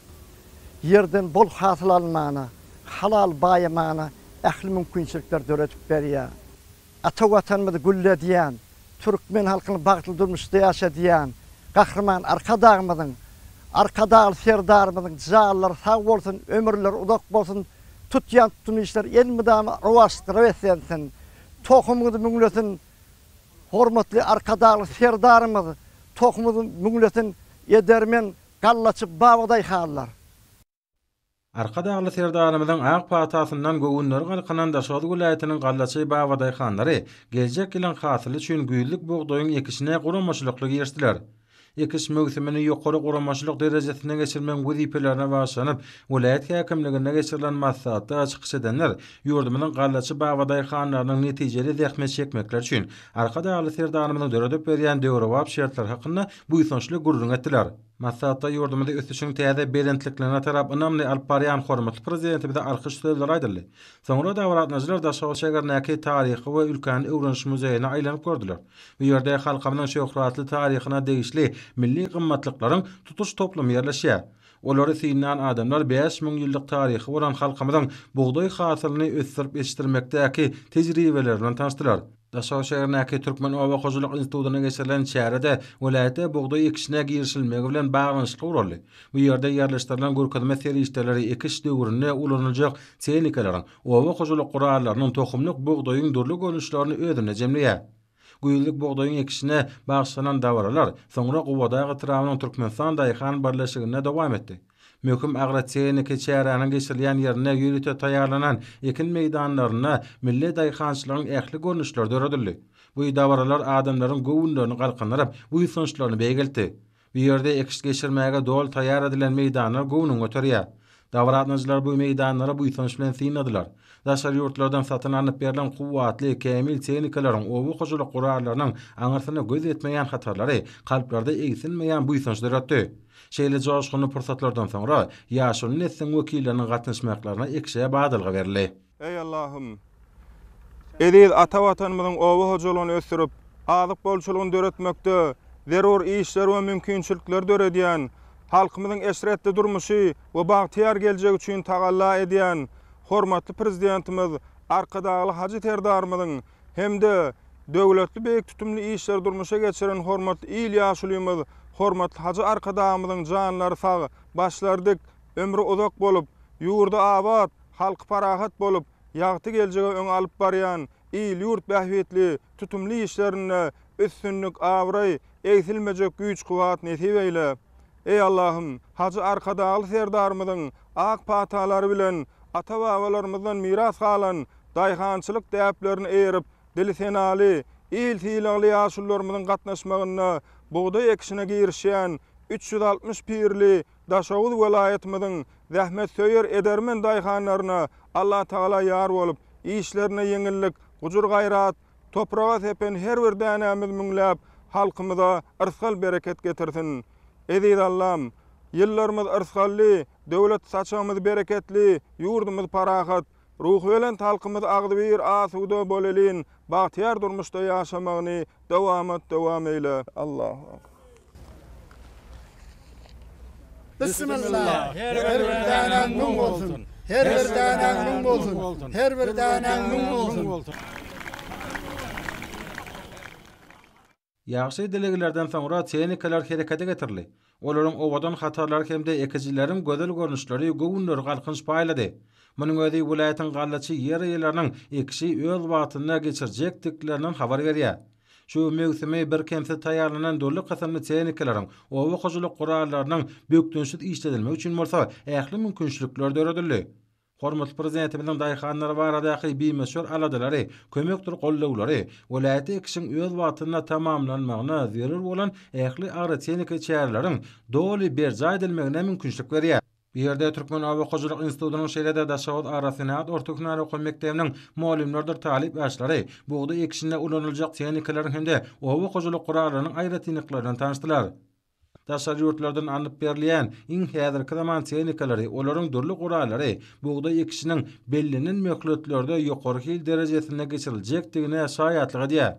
ýerden bol hasyl almana, halal baýamana ähli mümkinçilikleri döredip berýär. Ata Watanymyzy gülledýän, türkmen halkyny bagtly durmuşda ýaşadýan Gahryman Arkadagymyzyň, Arkadagly Serdarymyzyň janlary sag bolsun, ömürleri uzak bolsun, tutýan tutumly işleri elmydama rowaçlyklara beslensin, tohumyňyzy müňlesin, hormatly Arkadagly Serdarymyz, tohumyňyzy müňlesin, edermen gallaçy babadaýhanlar! Arkadagly Serdarymyzyň ak patasyndan göwünleri galkynan Daşoguz welaýatynyň gallaçy babadaýhanlary geljek ýylyň hasyly üçin güýzlük bugdaýyň ekişine guramaçylykly girişdiler. Ekiş möwsümini ýokary guramaçylyk derejesinde geçirmegiň wezipelerine bagyşlanyp, welaýat häkimliginde geçirilen maslahatda çykyş edenler ýurdumyzyň gallaçy babadaýhanlarynyň netijeli zähmet çekmekleri üçin Arkadagly Serdarymyzyň döredip berýän döwrebap şertleri hakynda buýsançly gürrüň etdiler. Maslahatda ýurdumyzy ösüşiň täze belentliklerine tarap ynamly alyp barýan hormatly Prezidentimize alkyş sözleri aýdyldy. Soňra dabara gatnaşyjylar Daşoguz şägerindäki Taryhy we ülkäni öwreniş muzeýine aýlanyp gördüler. Bu ýerde halkymyzyň şöhratly taryhyna degişli milli gymmatlyklaryň tutuş toplumy ýerleşýär. Olary synlan adamlar 5000 ýyllyk taryhy bolan halkymyzyň bugdaý hasylyny ösdürip ýetişdirmekdäki tejribeleri bilen tanyşdylar. Daşoguz şäherindäki Türkmen oba hojalyk institutynda geçirilen çärede welaýatda bugdaý ekişine girişilmegi bilen baglanyşykly guraldy. Bu ýerde ýerleşdirilen görkezme serişdeleri ekiş döwründe ulanyljak tehnikalaryň, oba hojalyk gurallarynyň, tohumlyk bugdaýyň dürli görnüşlerini özünde jemleýär. Güýzlük bugdaýyň ekişine bagyşlanan dabaralar soňra Gubadag etrabynyň Türkmenistan daýhan birleşiginde dowam etdi. Möhüm agrotehniki çäräniň geçirilýän ýerinde ýörite taýýarlanan ekin meýdanlarynda milli daýhançylygyň ähli görnüşleri döredildi. Bu dabaralar adamlaryň göwünlerini galkyndyryp, buýsançlaryny beýgeltdi. Bu ýerde ekiş geçirmäge doly taýýar edilen meýdanlar göwnüňi göterýär. Dabara gatnaşyjylar bu meýdanlary buýsanç bilen synladylar. Daşary ýurtlardan satyn alnyp berlen kuwwatly, kämil tehnikalaryň, oba hojalyk gurallarynyň aňyrsyna göz ýetmeýän hatarlary kalplarda egsilmeýän buýsanç döretdi. Şeýle joşgunly pursatlardan soňra, ýaşuly nesliň wekilleriniň gatnaşmaklaryna ekşe badalga berildi. Eý Allahym! Eziz ata Watanymyzyň oba hojalygyny ösdürip, azyk bolçulygyny döretmekde zerur işleri we mümkinçilikleri döredýän, halkymyzyň eşretli durmuşy we bagtyýar geljegi üçin tagalla edýän hormatly Prezidentimiz Arkadagly hajy Serdarymyzyň hem-de döwletli beýik tutumly işleri durmuşa geçiren hormatly il ýaşulymyz hormatly hajy Arkadagymyzyň janlary sag, başlary dik, ömri uzak bolup, ýurdy abat, halky parahat bolup, ýagty geljege öňe alyp barýan il-ýurt bähbitli tutumly işlerinde üstünlik, abraý, egsilmejek güýç-kuwwat nesip eýle. Eý Allahym, hajy Arkadagly Serdarymyzyň ak patalary bilen ata-babalarymyzdan miras galan daýhançylyk däplerine eýerip, dili senaly, il sylagly ýaşulularymyzyň gatnaşmagynda bugdaý ekişine girişýän 360 pirli Daşoguz welaýatymyzyň zähmetsöýer edermen daýhanlaryna Allatagala ýar bolup, işlerine ýeňillik, gujur-gaýrat, topraga sepen her bir dänämiz müňläp, halkymyza yrsgal-bereket getirsin! Eziz Allam! Ýyllarymyz yrsgally, döwlet saçagymyz bereketli, ýurdumyz parahat, Ruhubelent halkymyz agzybir, asuda, bolelin, bagtyýar durmuşda ýaşamagyny dowamat dowam eýle. Allahu akbar. Bismillah! Her bir dänäň müň bolsun! Her bir dänäň müň bolsun! Her bir dänäň müň bolsun! Ýagşy dileglerden soňra tehnikalar herekete getirildi. Olaryň owadan hatarlary hem-de ekijileriň gözel görnüşleri göwünleri galkynyş paýlady. Munuň özi welaýatyň gallaçy ýer eýeleriniň ekişi öz wagtynda geçirjekdiklerinden habar berýär. Şu möwsümi birkemsiz taýýarlanan dürli kysymly tehnikalaryň, oba hojalyk gurallarynyň bökdençsiz işledilmegi üçin bolsa ähli mümkinçilikler döredildi. Hormatly Prezidentimiziň daýhanlar baradaky bimöçber aladalary, kömekdir goldawlary welaýatda ekişiň öz wagtynda tamamlanmagyna zerur bolan ähli agrotehniki çäreleriň doly berjaý edilmegine mümkinçilik berýär. Bu ýerde Türkmen oba hojalyk institutynyň şeýle-de Daşoguz agrosenagat orta hünär okuw mekdebiniň mugallymlarydyr talyp ýaşlary bugdaý ekişinde ulanyljak tehnikalaryň hem-de oba hojalyk gurallarynyň aýratynlyklary bilen tanyşdylar. Daşary ýurtlardan alnyp berilýän iň häzirki zaman tehnikalary, olaryň dürli gurallary bugdaý ekişiniň bellenen möhletlerde ýokary hil derejesinde geçiriljekdigine şaýatlyk edýär.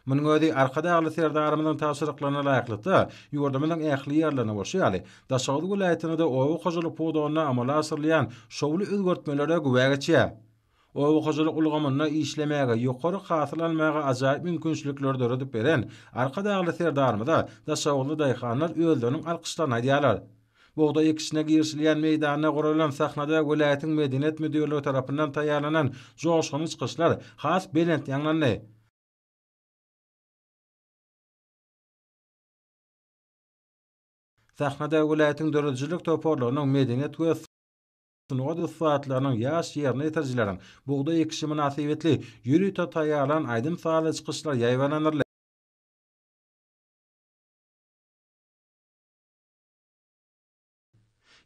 Munuň özi Arkadagly Serdarymyzyň tabşyryklaryna laýyklykda, ýurdumyzyň ähli ýerlerinde bolşy ýaly, Daşoguz welaýatynda-da oba hojalyk pudagynda amala aşyrylýan şowly özgertmelere güwä geçýär. Oba hojalyk ulgamynda işlemäge, ýokary hasyl almaga ajaýyp mümkinçilikleri döredip beren Arkadagly Serdarymyza daşoguzly daýhanlar özleriniň alkyşlaryny aýdýarlar. Bugdaý ekişine girişilýän meýdanda guralan sahnada welaýatyň Medeniýet müdirligi tarapyndan taýýarlanan joşgunly çykyşlar has belent ýaňlandy. Sahnada welaýatyň döredijilik toparlarynyň, medeniýet we sungat ussatlarynyň, ýaş ýerine ýetirijileriň bugdaý ekişi mynasybetli ýörite taýýarlan aýdym-sazly çykyşlary ýaýbaňlandyryldy.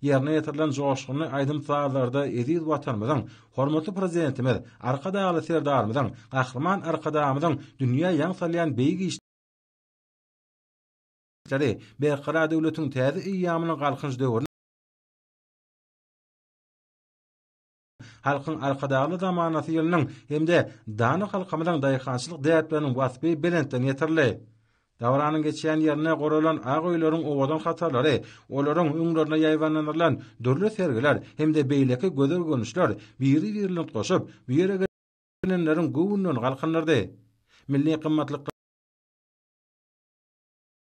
Ýerine ýetirilen joşgunly aýdym-sazlarda eziz Watanymyzyň, hormatly Prezidentimiz Arkadagly Serdarymyzyň, Gahryman Arkadagymyzyň dünýä ýaň salýan beýik işleri, Berkarar döwletiň täze eýýamynyň Galkynyş döwrüniň Halkyň Arkadagly zamanasy ýylynyň hem-de dana halkymyzyň daýhançylyk däpleriniň waspy belentden ýetirildi. Dabaranyň geçýän ýerinde guralan ak öýleriň owadan hatarlary, olaryň öňlerinde ýaýbaňlandyrylan dürli sergiler hem-de beýleki gözel görnüşler biri-biri bilen utgaşyp, bu ýere gelenleriň göwünlerini galkyndyrdy. Milli gymmatlyklar.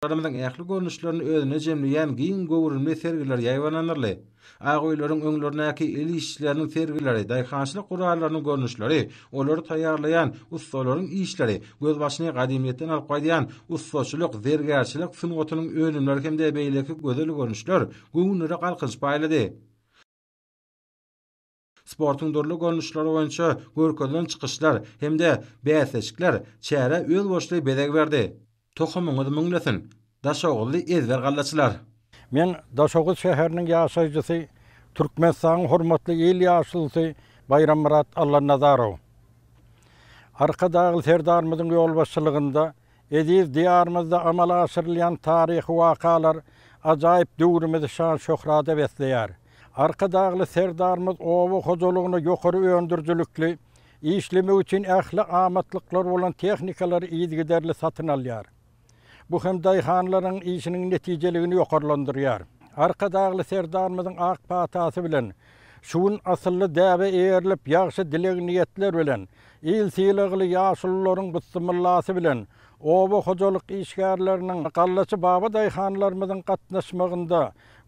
Larymyzyň ähli görnüşlerini özünde jemleýän giň göwrümli sergiler ýaýbaňlandyryldy. Ak öýleriň öňlerindäki el işleriniň sergileri, daýhançylyk gurallarynyň görnüşleri, olary taýýarlaýan ussalaryň işleri, gözbaşyny gadymyýetden alyp gaýdýan ussaçylyk, zergärçilik sungatynyň önümleri hem-de beýleki gözel görnüşler göwünlere galkynyş paýlady. Sportuň dürli görnüşleri boýunça görkezilen çykyşlar hem-de bäsleşikler çärä özboluşly bezeg berdi. Tohumyňyz müňlesin, daşoguzly ezber gallaçylar! Men Daşoguz şäheriniň ýaşaýjysy, Türkmenistanyň hormatly il ýaşulusy Baýrammyrat Allanazarow. Arkadagly Serdarymyzyň ýolbaşçylygynda Eziz Diýarymyzda amala aşyrylýan taryhy wakalar ajaýyp döwrümizi şan-şöhrata besleýär. Arkadagly Serdarymyz oba hojalygyna ýokary öndürijilikli, işlemek üçin ähli amatlyklary bolan tehnikalary yzygiderli satyn alýar. Bu hem daýhanlaryň işiniň netijeligini ýokarlandyrýar. Arkadagly Serdarymyzyň ak patasy bilen, şu gün asylly däbe eýerilip, ýagşy dileg-niýetler bilen, Il sylagly ýaşulularyň bysmyllasy bilen, oba hojalyk işgärleriniň, gallaçy babadaýhanlarymyzyň gatnaşmagynda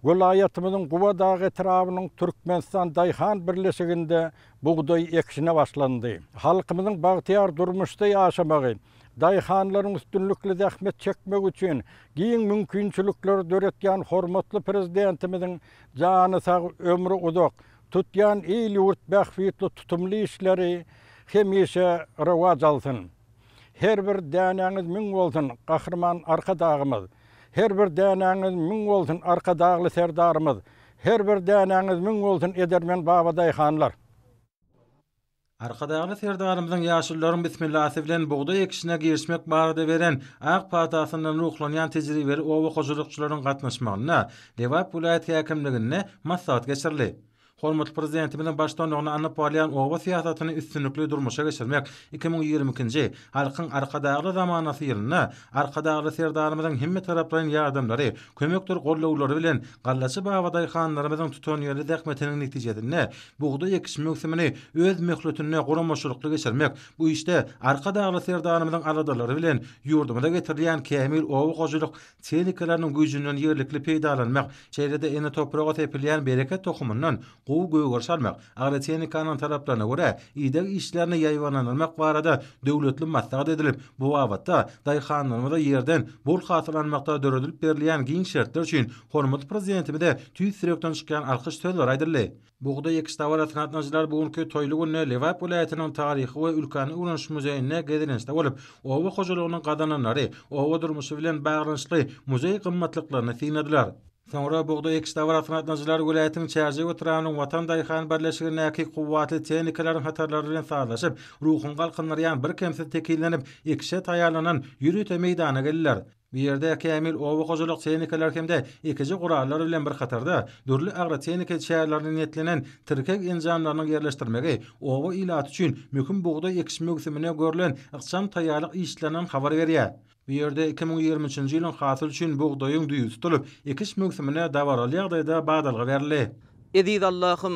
welaýatymyzyň Gubadag etrabynyň Türkmenistan daýhan birleşiginde bugdaý ekişine başlandy. Halkymyzyň bagtyýar durmuşda ýaşamagy, daýhanlaryň üstünlikli zähmet çekmegi üçin giň mümkinçilikleri döretýän hormatly Prezidentimiziň jany sag, ömri uzak, Tutýan il-ýurt bähbitli tutumly işleri hemişe rowaç alsyn! Her bir dänäňiz müň bolsun, Gahryman Arkadagymyz! Her bir dänäňiz müň bolsun, Arkadagly Serdarymyz! Her bir dänäňiz müň bolsun, edermen babadaýhanlar! Arkadagly Serdarymyzyň ýaşulularyň bismillasy bilen bugdaý ekişine girişmek barada beren ak patasyndan ruhlanýan tejribeli oba hojalykçylaryň gatnaşmagynda Lebap welaýat häkimliginde maslahat geçirildi. Hormatly Prezidentimiziň baştutanlygynda alnyp barylýan oba syýasatyny üstünlikli durmuşa geçirmek 2022-nji Halkyň Arkadagly zamanasy ýylynda Arkadagly Serdarymyzyň hemmetaraplaýyn ýardamlary, kömekdir gollawlary bilen gallaçy babadaýhanlarymyzyň tutanýerli zähmetiniň netijesinde bugdaý ekiş möwsümini öz möhletinde guramaçylykly geçirmek, bu işde Arkadagly Serdarymyzyň aladalary bilen ýurdumyza getirilýän kämil oba hojalyk tehnikalarynyň güýjünden ýerlikli peýdalanmak, şeýle-de ene topraga sepilýän bereket tohumyndan gowy gögeriş almak, agrotehnikanyň talaplaryna görä ideg işlerini ýaýbaňlandyrmak barada döwletli maslahat edilip, bu babatda daýhanlarymyza ýerden bol hasyl almakda döredilip berilýän giň şertler üçin hormatly Prezidentimize tüýs ýürekden çykýan alkyş sözleri aýdyldy. Bugdaý ekiş dabarasyna gatnaşyjylar bu günki toýly günde Lebap welaýatynyň Taryhy we ülkäni öwreniş muzeýinde gezelençde bolup, oba hojalygynyň gazananlary, oba durmuşy bilen baglanyşykly muzeý gymmatlyklaryny synladylar. Soňra bugdaý ekiş dabarasyna gatnaşyjylar welaýatyň Çärjew etrabynyň Watan daýhan birleşigindäki kuwwatly tehnikalaryň hatarlary bilen sazlaşyp, ruhuňy galkyndyrýan birkemsiz tekizlenip, ekişe taýýarlanan ýörite meýdana geldiler. Bu ýerde kämil oba hojalyk tehnikalary hem-de ekiji gurallar bilen bir hatarda, dürli agrotehniki çärelerine niýetlenen tirkeg enjamlarynyň ýerleşdirmegi oba ilaty üçin möhüm bugdaý ekiş möwsümine görlen ykjam taýýarlyk işlerinden habar berýär. Bu ýerde 2023-nji ýylyň hasyly üçin bugdaýyň düýbi tutulyp, ekiş möwsümine dabaraly ýagdaýda badalga berildi. Eziz Allahym,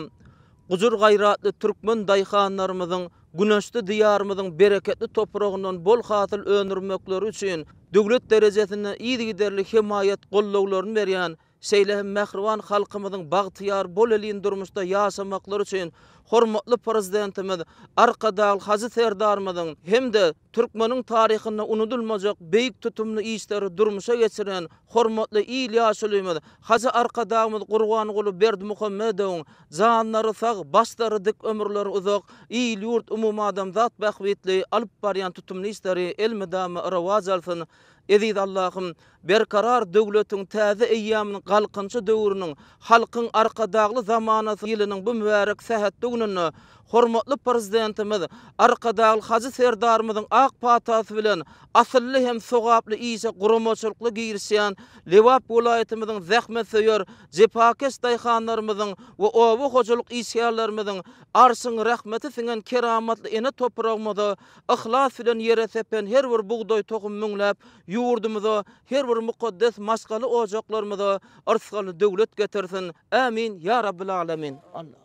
gujur-gaýratly türkmen daýhanlarymyzyň güneşli Diýarymyzyň bereketli topragyndan bol hasyl öndürmekleri üçin döwlet derejesinde yzygiderli hemaýat goldawlaryny berýän Şeýle hem mähriban halkymyzyň bagtyýar, bolelin durmuşda ýaşamaklary üçin hormatly Prezidentimiz Arkadagly hajy Serdarymyzyň hem-de türkmeniň taryhynda unudylmajak beýik tutumly işleri durmuşa geçiren hormatly il ýaşulymyz hajy Arkadagymyz Gurbanguly Berdimuhamedowyň janlary sag, başlary dik, ömürleri uzak, il-ýurt, umumadamzat bähbitli alyp barýan tutumly işleri elmydama rowaç alsyn! Eziz Allahym, Berkarar döwletiň täze eýýamynyň Galkynyşy döwrüniň, Halkyň Arkadagly zamanasy ýylynyň bu mübärek sähetli gününde hormatly Prezidentimiz Arkadagly hajy Serdarymyzyň ak patasy bilen asylly hem sogaply işe guramaçylykly girişýän Lebap welaýatymyzyň zähmetsöýer, jepakeş daýhanlarymyzyň we oba hojalyk işgärlerimiziň Arşyň rehmeti siňen keramatly ene topragymyza Yhlas bilen ýere sepen her bir bugdaý tohum müňläp ýurdumyza, her bir mukaddes maşgala ojaklarymyza yrsgally döwlet getirsin. Ämin ýa Rabbil Alemin. Allah.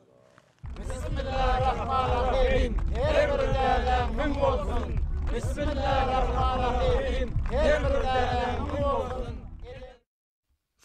Bismillarahmanrahim her bir dänäň müň bolsun Bismillarahmanrahim her bir dänäň müň bolsun.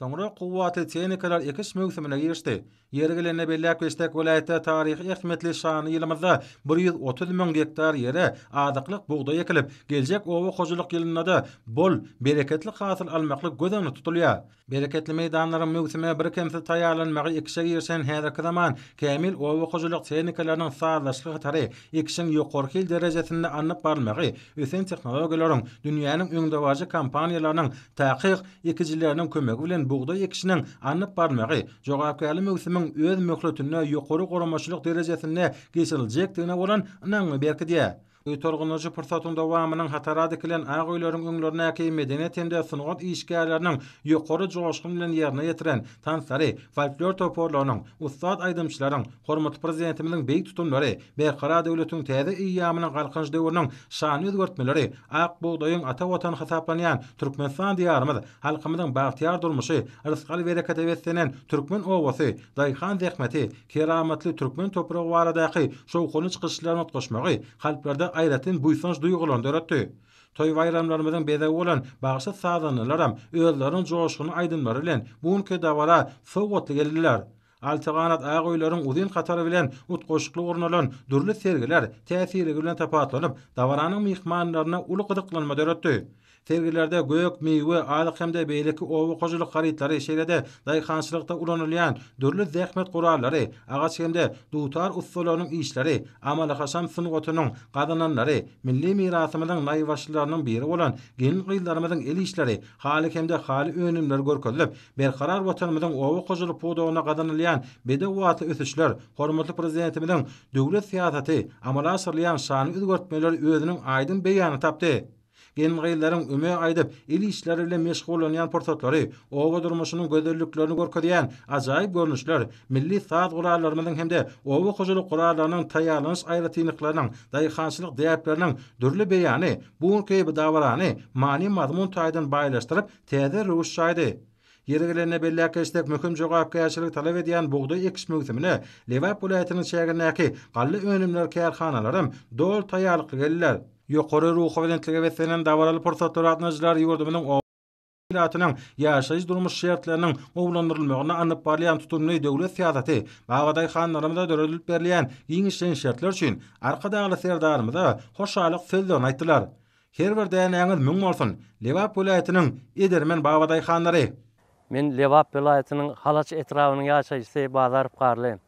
Soňra kuwwatly tehnikalar ekiş möwsümine girişdi. Ýeri gelende belläp geçsek, welaýatda taryhy ähmiýetli şanly ýylymyzda 130 müň gektar ýere azyklyk bugdaý ekilip, geljek oba hojalyk ýylynda-da bol, bereketli hasyl almaklyk göz öňünde tutulýar. Bereketli meýdanlaryň möwsüme birkemsiz taýýarlanmagy ekişe girişen häzirki zaman kämil oba hojalyk tehnikalarynyň sazlaşykly hatary, ekişiň ýokary hil derejesinde alnyp barylmagy, ösen tehnologiýalaryň, dünýäniň öňdebaryjy kompaniýalarynyň takyk ekijileriniň kömegi bilen bugdaý ekişiniň alnyp barylmagy jogapkärli möwsümiň öz möhletinde ýokary guramaçylyk derejesinde geçiriljekdigine bolan ynamyňy berkidýär. Guýtulgynyjy pursatyň dowamynyň hatara dikilen ak öýleriň öňlerindäki medeniýet hem-de sungat işgärleriniň ýokary joşgun bilen ýerine ýetiren tanslary, folklor toparlarynyň, ussat aýdymçylaryň, hormatly Prezidentimiziň beýik tutumlary, Berkarar döwletiň täze eýýamynyň Galkynyş döwrüniň şanly özgertmeleri, ak bugdaýyň ata Watany hasaplanýan Türkmenistan Diýarymyz, halkymyzyň bagtyýar durmuşy, rysgal-berekete beslenen türkmen obasy, daýhan zähmeti, keramatly türkmen topragy baradaky şowhunly çykyşlaryň utgaşmagy kalplarda aýratyn buýsanç duýgularyny döretdi. Toý-baýramlarymyzyň bezegi bolan bagşy-sazandalaram özleriniň joşgunly aýdymlary bilen bu günki dabara sowgatly geldiler. Altyganat ak öýleriň uzyn hatary bilen utgaşykly gurnalan dürli sergiler täsirligi bilen tapawutlanyp, dabaranyň myhmanlarynda uly gyzyklanma döretdi. Sergilerde gök, miwe, azyk hem-de beýleki oba hojalyk harytlary, şeýle-de daýhançylykda ulanylýan dürli zähmet gurallary, agaç hem-de dutar ussalarynyň işleri, amaly-haşam sungatynyň gazananlary, milli mirasymyzyň naýbaşylarynyň biri bolan gelin-gyzlarymyzyň el işleri, haly hem-de haly önümleri görkezilip, Berkarar Watanymyzyň oba hojalyk pudagynda gazanylýan bedew atly ösüşler, hormatly Prezidentimiziň döwlet syýasaty, amala aşyrylýan şanly özgertmeler özüniň aýdyň beýanyny tapdy. Gelin-gyzlaryň üme aýdyp, el işleri bilen meşgullanýan pursatlary, oba durmuşynyň gözelliklerini görkezýän ajaýyp görnüşler, milli saz gurallarymyzyň hem-de oba hojalyk gurallarynyň taýýarlanyş aýratynlyklarynyň, daýhançylyk däpleriniň dürli beýany bu günki bu dabarany many-mazmun taýdan baýlaşdyryp, täze röwüş çaýdy. Ýeri gelende belläp geçsek, möhüm jogapkärçiligi talap edýän bugdaý ekiş möwsümine Lebap welaýatynyň çägindäki galla önümleri kärhanalaram doly taýýarlykly geldiler. Ýokary ruhubelentlige beslenen dabaraly pursatlar gatnaşyjylar ýurdumyzyň oba ilatynyň ýaşaýyş-durmuş şertleriniň gowulandyrylmagynda alnyp barylýan tutumly döwlet syýasaty, babadaýhanlarymyza döredilip berilýän giňişleýin şertler üçin Arkadagly Serdarymyza hoşallyk sözlerini aýtdylar. Her bir dänäňiz müň bolsun, Lebap welaýatynyň edermen babadaýhanlary! Men Lebap welaýatynyň Halaç etrabynyň ýaşaýjysy Bazarow Garly.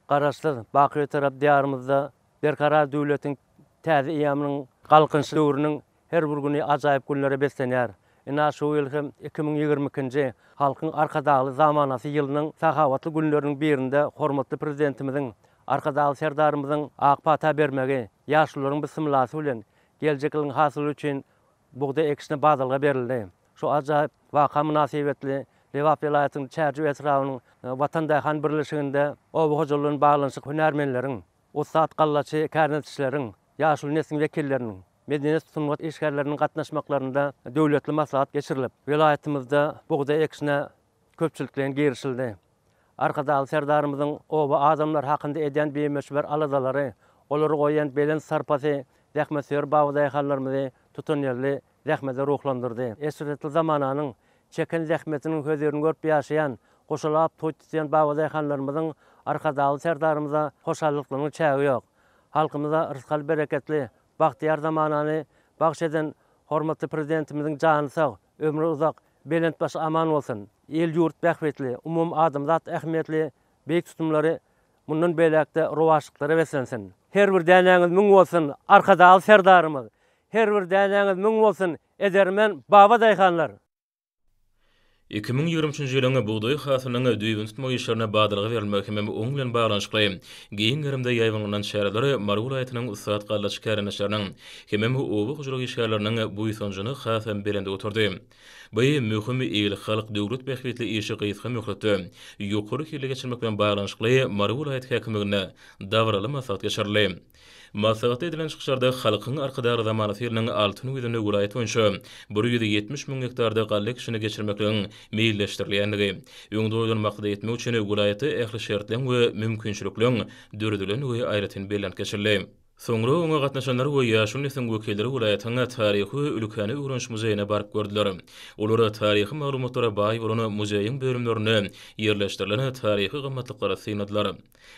Garaşsyz, baky Bitarap Diýarymyzda Berkarar döwletiň täze eýýamynyň Galkynyş döwrüniň her bir güni ajaýyp günlere beslenýär. Ynha, şu ýyl hem 2022-nji Halkyň Arkadagly zamanasy ýylynyň sahawatly günleriniň birinde hormatly Prezidentimiziň, Arkadagly Serdarymyzyň ak pata bermegi, ýaşulularyň bisymylasy bilen geljek ýylyň hasyly üçin bugdaý ekişine badalga berildi. Şu ajaýyp waka mynasybetli Lebap welaýatynyň Çärjew etrabynyň Watan daýhan birleşiginde oba hojalygy bilen baglanyşykly hünärmenleriň, ussat gallaçy kärendeçileriň, ýaşuly nesliň wekilleriniň, medeniýet-sungat işgärleriniň gatnaşmaklarynda döwletli maslahat geçirilip, welaýatymyzda bugdaý ekişine köpçülikleýin girişildi. Arkadagly Serdarymyzyň oba adamlary hakynda edýän bimöçber aladalary, olara goýýan belent sarpasy zähmetsöýer babadaýhanlarymyzy tutanýerli zähmete ruhlandyrdy. Eşretli zamananyň, çeken zähmetiniň hözirini görüp ýaşaýan, goşalap toý tutýan babadaýhanlarymyzyň Arkadagly Serdarymyza hoşallyklarynyň çägi ýok. Halkymyza rysgal-bereketli, bagtyýar zamanany bagyş eden hormatly Prezidentimiziň jany sag, ömri uzak, belent başy aman bolsun! Il-ýurt bähbitli, umumadamzat ähmiýetli beýik tutumlary mundan beýläk-de rowaçlyklara beslensin! Her bir dänäňiz müň bolsun, Arkadagly Serdarymyz! Her bir dänäňiz müň bolsun, edermen babadaýhanlar! 2023-nji ýylyň bugdaý hasylynyň düýbüni tutmak işlerine badalga berilmegi hemem oň bilen baglanyşykly giň gerimde ýaýbaňlanan çäreler Mary welaýatynyň ussat gallaçy kärendeçileriniň hemem oba hojalyk işgärleriniň buýsanjyny hasam belende göterdi. Bu möhüm il-halk, döwlet bähbitli işi gysga möhletde, ýokary hilli geçirmek bilen baglanyşykly Mary welaýat häkimliginde dabaraly maslahat geçirildi. Maslahatda edilen çykyşlarda Halkyň Arkadagly zamanasy ýylynyň altyn güýzünde welaýat boýunça 170 müň gektarda galla ekişini geçirmekligiň meýilleşdirilýändigi, öňde goýlan maksada ýetmek üçin welaýatda ähli şertleň we mümkinçilikleň döredilendigi aýratyn bellenip geçildi. Soňra oňa gatnaşanlar we ýaşuly nesliň wekilleri welaýatyň Taryhy we ülkäni öwreniş muzeýine baryp gördüler. Olar taryhy maglumatlara baý bolan muzeýiň bölümlerinde ýerleşdirilen taryhy gymmatlyklary synladylar.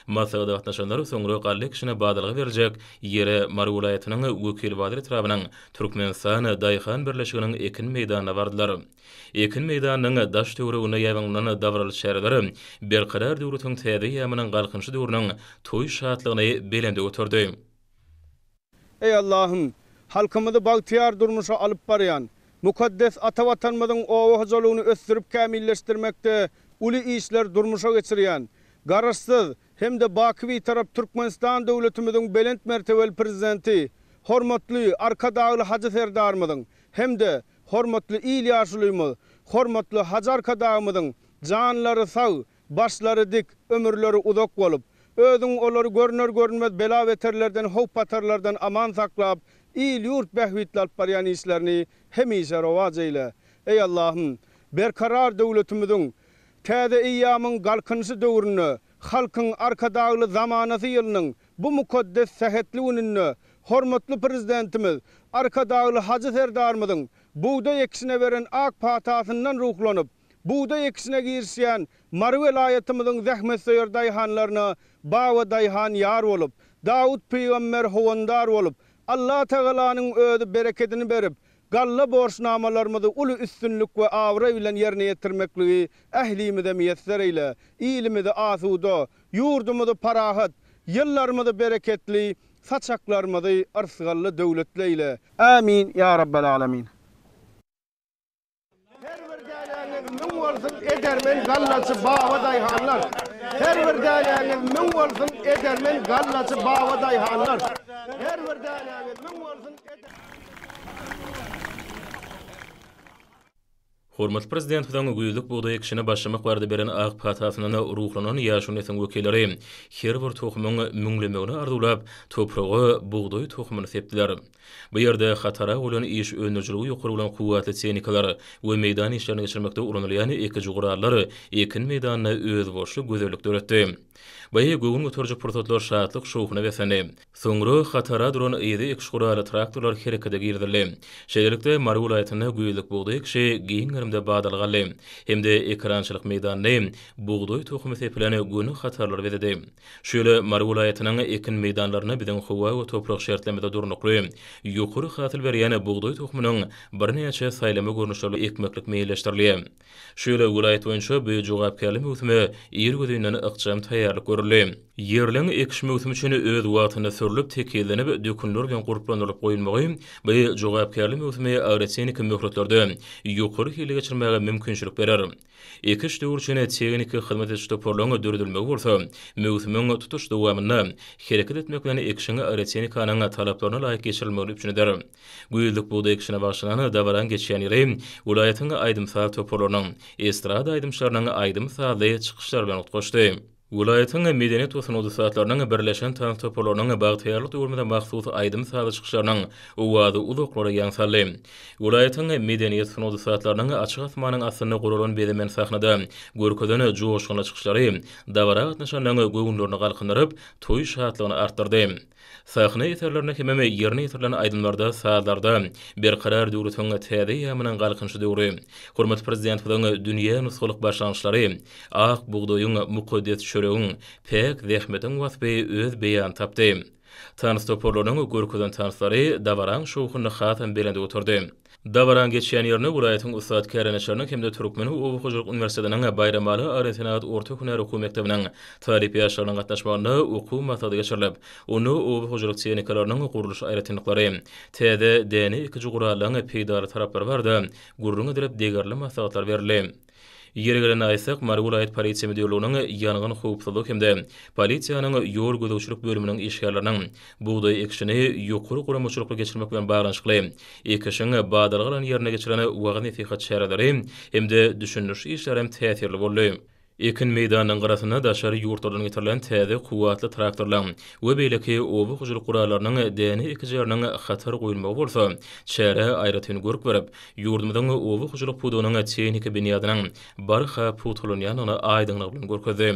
Maslahata gatnaşanlar soňra galla ekişine badalga beriljek ýere Mary welaýatynyň Wekilbazar etrabynyň Türkmenistan daýhan birleşiginiň ekin meýdanyna bardylar. Ekin meýdanynyň daş-töwereginde ýaýbaňlanan dabaraly çäreler Berkarar döwletiň täze eýýamynyň Galkynyşy döwrüniň toý şatlygyny belende göterdi. Eý Allahym! Halkymyzy bagtyýar durmuşa alyp barýan, mukaddes ata Watanymyzyň oba hojalygyny ösdürip kämilleşdirmekde uly işler durmuşa geçirýän, Garaşsyz hem-de baky Bitarap Türkmenistan döwletimiziň belent mertebeli Prezidenti hormatly Arkadagly Hajy Serdarymyzyň hem-de hormatly il ýaşulymyz, hormatly Hajy Arkadagymyzyň janlary sag, Başlary dik, ömürleri uzak bolup, Özüň olary görner-görünmez bela-beterlerden, howp-hatarlardan aman saklap, il-ýurt bähbitli alyp barýan işlerini hemişe rowaç eýle. Eý, Allahym! Berkarar döwletimiziň Täze eýýamyň Galkynyşy döwründe Halkyň Arkadagly zamanasy ýylynyň bu mukaddes sähetli gününde hormatly Prezidentimiz Arkadagly Hajy Serdarymyzyň bugdaý ekişine beren ak patasyndan ruhlanyp, Bugdaý ekişine girişýän Mary welaýatymyzyň zähmetsöýer daýhanlaryna Baba daýhan ýar bolup, Dawut pygamber howandar bolup, Allatagalanyň özi berekedini berip, galla borçnamalarymyzy uly üstünlik we abraý bilen ýerine ýetirmekligi ählimize miýesser eýle. Ilimizi asuda, ýurdumyzy parahat, ýyllarymyzy bereketli, saçaklarymyzy yrsgally döwletli eýle. Amin ýa Rabbel Alemin. Her bir dänäňiz müň bolsun edermen gallaçy baba daýhanlar. Her bir dänäňiz müň bolsun edermen gallaçy baba daýhanlar. Her bir dänäňiz müň bolsun edermen. Hormatly Prezidentimiziň güýzlük bugdaý ekişine başlamak barada beren ak patasyndan ruhlanan ýaşuly nesliň wekilleri her bir tohumyň müňlemegini arzuwlap, topraga bugdaý tohumyny sepdiler. Bu ýerde hatara goýlan iş öndürijiligi ýokary bolan kuwwatly tehnikalar we meýdan işlerini geçirmekde ulanylýan ekiji gurallar ekin meýdanynda özboluşly gözellik döretdi. Bu göwün göteriji pursatlar şatlyk-şowhuna beslendi. Soňra hatara duran yzy ekiş guraly traktorlar herekete girizildi. Şeýlelikde, Mary welaýatynda güýzlük bugdaý ekişi giň gerimde badalga aldy hem-de ekerançylyk meýdanyny bugdaý tohumy sepilen göni hatarlar bezedi. Şu ýyl Mary welaýatynyň ekin meýdanlarynda biziň howa we toprak şertlerimize durnukly, ýokary hasyl berýän bugdaý tohumynyň birnäçe saýlama görnüşlerini ekmeklik meýilleşdirilýär. Şu ýyl welaýat boýunça bu jogapkärli möwsüme irgözinden ykjam taýýarlyk görüldi. Ýerleň ekiş möwsümi üçin öz wagtynda sürlüp, tekizlenip, dökünler bilen gurplandyrylyp goýulmagy bu jogapkärli möwsümi agrotehniki möhletlerde ýokary hilli geçirmäge mümkinçilik berer. Ekiş döwri üçin tehniki hyzmat ediş toparlaryň döredilmegi bolsa, möwsümiň tutuş dowamynda hereket etmek bilen ekişiň agrotehnikanyň talaplaryna laýyk geçirilmegini üpjün eder. Güýzlük bugdaý ekişine bagyşlanan dabaraň geçýän ýeri welaýatyň aýdym-saz toparlarynyň, estrada aýdymçylarynyň aýdym-sazly çykyşlary bilen utgaşdy. Welaýatyň medeniýet we sungat ussatlarynyň birleşen tans toparlarynyň bagtyýarlyk döwrümize mahsus aýdym-sazly çykyşlarynyň owazy uzaklara ýaň saldy. Welaýatyň medeniýet sungat ussatlarynyň açyk asmanyň astynda guralan bezemen sahnada görkezen joşgunly çykyşlary dabara gatnaşanlaryň göwünlerini galkyndyryp, toý şatlygyny artdyrdy. Sahna eserlerinde hemem ýerine ýetirilen aýdymlarda, sazlarda Berkarar döwletiň täze eýýamynyň Galkynyşy döwri, hormatly Prezidentimiziň dünýä nusgalyk başlangyçlary, ak bugdaýyň, mukaddes çöregiň, päk zähmetiň waspy öz beýanyny tapdy. Tans toparlarynyň görkezen tanslary dabaraň şowhunyny hasam belende göterdi. Dabaraň geçýän ýerine welaýatyň ussat kärendeçileriniň hem-de Türkmen oba hojalyk uniwersitetiniň Baýramaly agrosenagat orta hünär okuw mekdebiniň talyp ýaşlarynyň gatnaşmagynda okuw maslahaty geçirilip, onda oba hojalyk tehnikalarynyň gurluş aýratynlyklary, täze däne ekiji gurallaryň peýdaly taraplary barada gürrüň edilip, degerli maslahatlar berildi. Ýeri gelende aýtsak, Mary welaýat Polisiýa müdirliginiň ýangyn howpsuzlygy hem-de polisiýanyň ýol gözegçilik bölüminiň işgärleriniň bugdaý ekişini ýokary guramaçylykly geçirmek bilen baglanyşykly ekişiň badalga alan ýerinde geçiren wagyz-nesihat çäreleri hem-de düşündiriş işleri hem täsirli boldy. Ekin meýdanynyň gyrasynda daşary ýurtlardan getirilen täze kuwwatly traktorlaryň we beýleki oba hojalyk gurallarynyň däne ekijileriniň hatar goýulmagy bolsa çärä aýratyn görk berip, ýurdumyzyň oba hojalyk pudagynyň tehniki binýadynyň barha pugtalanýandygyny aýdyňlygy bilen görkezdi.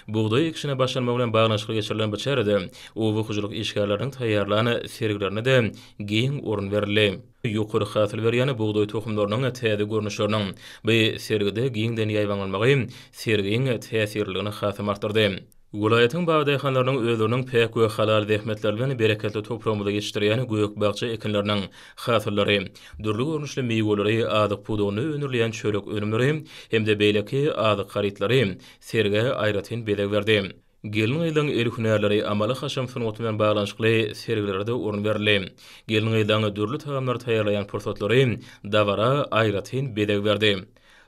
Bugdaý ekişine başlanmagy bilen baglanyşykly geçirilen bu çärede oba hojalyk işgärleriniň taýýarlan sergilerine-de giň orun berildi. Ýokary hasyl berýän bugdaý tohumlarynyň täze görnüşleriniň bu sergide giňden ýaýbaňlanmagy sergiň täsirliligini hasam artdyrdy. Welaýatyň bag-daýhanlarynyň özleriniň päk we halal zähmetleri bilen bereketli topragymyzda ýetişdirýän gök-bakja ekinleriniň hasyllary, dürli görnüşli miweleri, azyk pudagynda öndürilýän çörek önümleri hem-de beýleki azyk harytlary sergä aýratyn bezeg berdi. Gelin-gyzlaryň el hünärleri, amaly-haşam sungaty bilen baglanyşykly sergilere-de orun berildi. Gelin-gyzlaryň dürli tagamlary taýýarlaýan pursatlary dabara aýratyn bezeg berdi.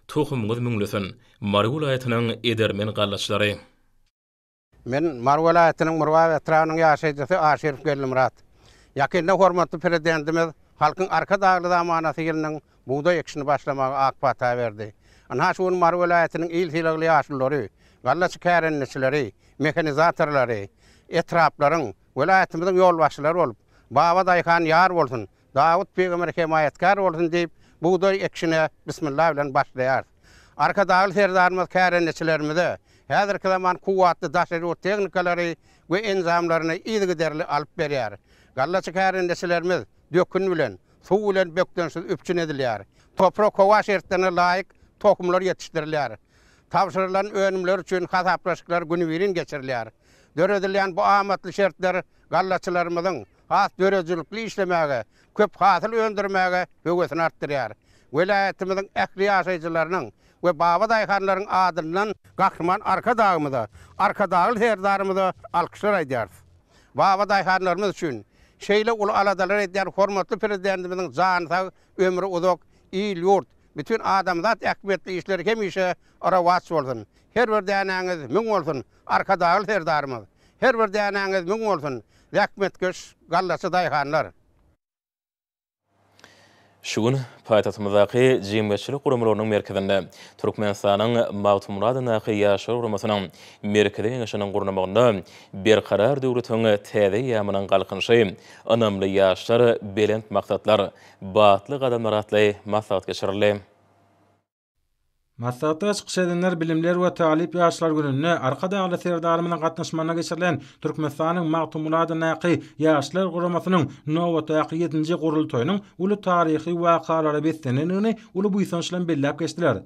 Tohumyňyz müňlesin, Mary welaýatynyň edermen gallaçylary! Men Mary welaýatynyň Murgap etrabynyň ýaşaýjysy Aşyrow Geldimyrat. Ýakynda hormatly Prezidentimiz Halkyň Arkadagly zamanasy ýylynyň bugdaý ekişini başlamaga ak pata berdi. Ynha şu gün Mary welaýatynyň il sylagly ýaşululary, gallaçy kärendeçileri, mehanizatorlary, etraplaryň, welaýatymyzyň ýolbaşçylary bolup, Baba daýhan ýar bolsun, Dawut pygamber hemaýatkär bolsun diýip, bugdaý ekişine bismilla bilen başlaýarys. Arkadagly Serdarymyz kärendeçilerimize häzirki zaman kuwwatly daşary ýurt tehnikalary we enjamlaryny yzygiderli alyp berýär. Gallaçy kärendeçilerimiz dökün bilen, suw bilen bökdençsiz üpjün edilýär. Toprak-howa şertlerine laýyk tohumlar ýetişdirilýär. Tabşyrylan önümler üçin hasaplaşyklar günübirin geçirilýär. Döredilýän bu amatly şertler gallaçylarymyzyň has döredijilikli işlemäge, köp hasyl öndürmäge höwesini artdyrýar. Welaýatymyzyň ähli ýaşaýjylarynyň we baba daýhanlaryň adyndan Gahryman Arkadagymyza, Arkadagly Serdarymyza alkyşlar aýdýarys. Baba daýhanlarymyz üçin şeýle uly aladalar edýän hormatly Prezidentimiziň jany sag, ömri uzak, il-ýurt, bütin adamzat ähmiýetli işleri hemişe rowaç bolsun! Her bir dänäňiz müň bolsun, Arkadagly Serdarymyz! Her bir dänäňiz müň bolsun, zähmetkeş gallaçy daýhanlar! Şu gün paýtagtymyzdaky Jemgyýetçilik guramalarynyň merkezinde Türkmenistanyň Magtymguly adyndaky Ýaşlar guramasynyň Merkezi Geňeşiniň gurnamagynda Berkarar döwletiň täze eýýamynyň Galkynyşy, ynamly ýaşlar, belent maksatlar, batly gadamlar atly maslahat geçirildi. Maslahatda çykyş edenler Bilimler we talyp ýaşlar gününde Arkadagly Serdarymyzyň gatnaşmagynda geçirilen Türkmenistanyň Magtymguly adyndaky Ýaşlar guramasynyň nobatdaky ýedinji gurultaýynyň uly taryhy wakalara beslenendigini uly buýsanç bilen belläp geçdiler.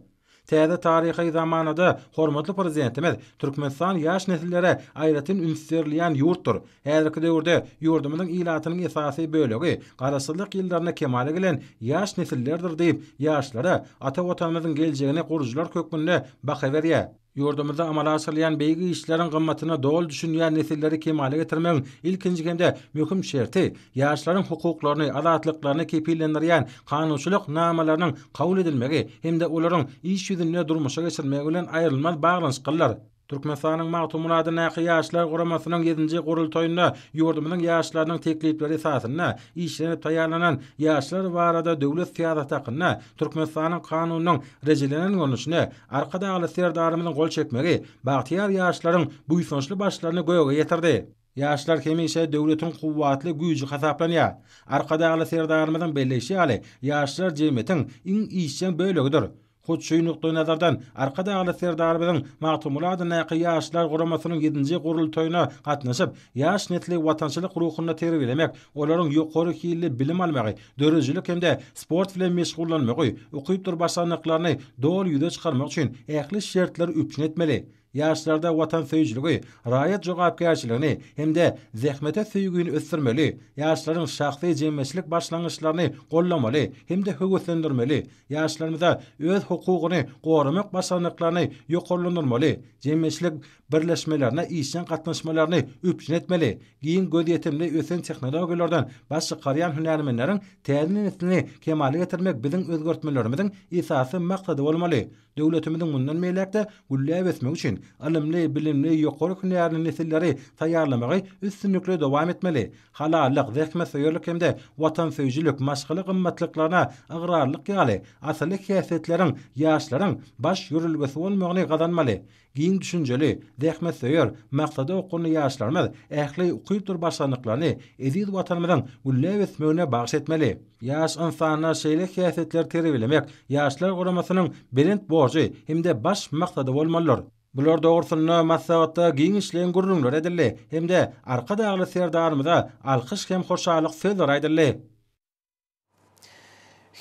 Täze taryhy zamanada hormatly Prezidentimiz Türkmenistan ýaş nesillere aýratyn üns berilýän ýurtdur. Häzirki döwürde ýurdumyzyň ilatynyň esasy bölegi Garaşsyzlyk ýyllarynda kemala gelen ýaş nesillerdir diýip, ýaşlara ata Watanymyzyň geljegini gurujylar hökmünde baha berýär. Ýurdumyzda amala aşyrylýan beýik işleriň gymmatyna doly düşünýän nesilleri kemala getirmegiň ilkinji hem-de möhüm şerti ýaşlaryň hukuklaryny, azatlyklaryny kepillendirýän kanunçylyk namalarynyň kabul edilmegi hem-de olaryň iş ýüzünde durmuşa geçirilmegi bilen aýrylmaz baglanyşyklydyr. Türkmenistanyň Magtymguly adyndaky Ýaşlar guramasynyň ýedinji gurultaýynda ýurdumyzyň ýaşlarynyň teklipleri esasynda işlenip taýýarlanan Ýaşlar barada döwlet syýasaty hakynda Türkmenistanyň Kanunynyň rejelenen görnüşine Arkadagly Serdarymyzyň gol çekmegi bagtyýar ýaşlaryň buýsançly başlaryny göge ýetirdi. Ýaşlar hemişe döwletiň kuwwatly güýji hasaplanýar. Arkadagly Serdarymyzyň belleýşi ýaly, ýaşlar jemgyýetiň iň işjeň bölegidir. Hut şu nukdaýnazardan, Arkadagly Serdarymyzyň Magtymguly adyndaky Ýaşlar guramasynyň ýedinji gurultaýyna gatnaşyp, ýaş nesli watançylyk ruhunda terbiýelemek, olaryň ýokary hilli bilim almagy, döredijilik hem-de sport bilen meşgullanmagy, ukypdyr başarnyklaryny doly ýüze çykarmak üçin ähli şertleri üpjün etmeli. Ýaşlarda watansöýüjiligi, raýat jogapkärçiligini hem-de zähmete söýgüni ösdürmeli, ýaşlaryň şahsy jemgyýetçilik başlangyçlaryny goldamaly hem-de höweslendirmeli, ýaşlarymyza öz hukugyny goramak başarnyklaryny ýokarlandyrmaly, jemgyýetçilik birleşmelerine işjeň gatnaşmalaryny üpjün etmeli, giň gözýetimli ösen tehnologiýalardan baş çykarýan hünärmenleriň täze neslini kemala getirmek biziň özgertmelerimiziň esasy maksady bolmaly. Döwletimiziň mundan beýläk-de gülläp ösmegi üçin ylymly, bilimli, ýokary hünärli nesilleri taýýarlamagy üstünlikli dowam etmeli. Halallyk, zähmetsöýerlik hem-de watansöýüjilik, maşgala gymmatlyklaryna ygrarlylyk ýaly asylly häsiýetleriň ýaşlaryň baş ýörelgesi bolmagyny gazanmaly. Giň düşünjeli, zähmetsöýer, maksada okgunly ýaşlarymyz ähli ukypdyr başarnyklaryny eziz Watanymyzyň gülläp ösmegine bagyş etmeli. Ýaş ynsanda şeýle häsiýetleri terbiýelemek Ýaşlar guramasynyň belent borjy hem-de baş maksady bolmalydyr. Bular dogrusynda maslahatda giňişleýin gürrüňler edildi hem-de Arkadagly Serdarymyza alkyş hem hoşallyk sözleri aýdyldy.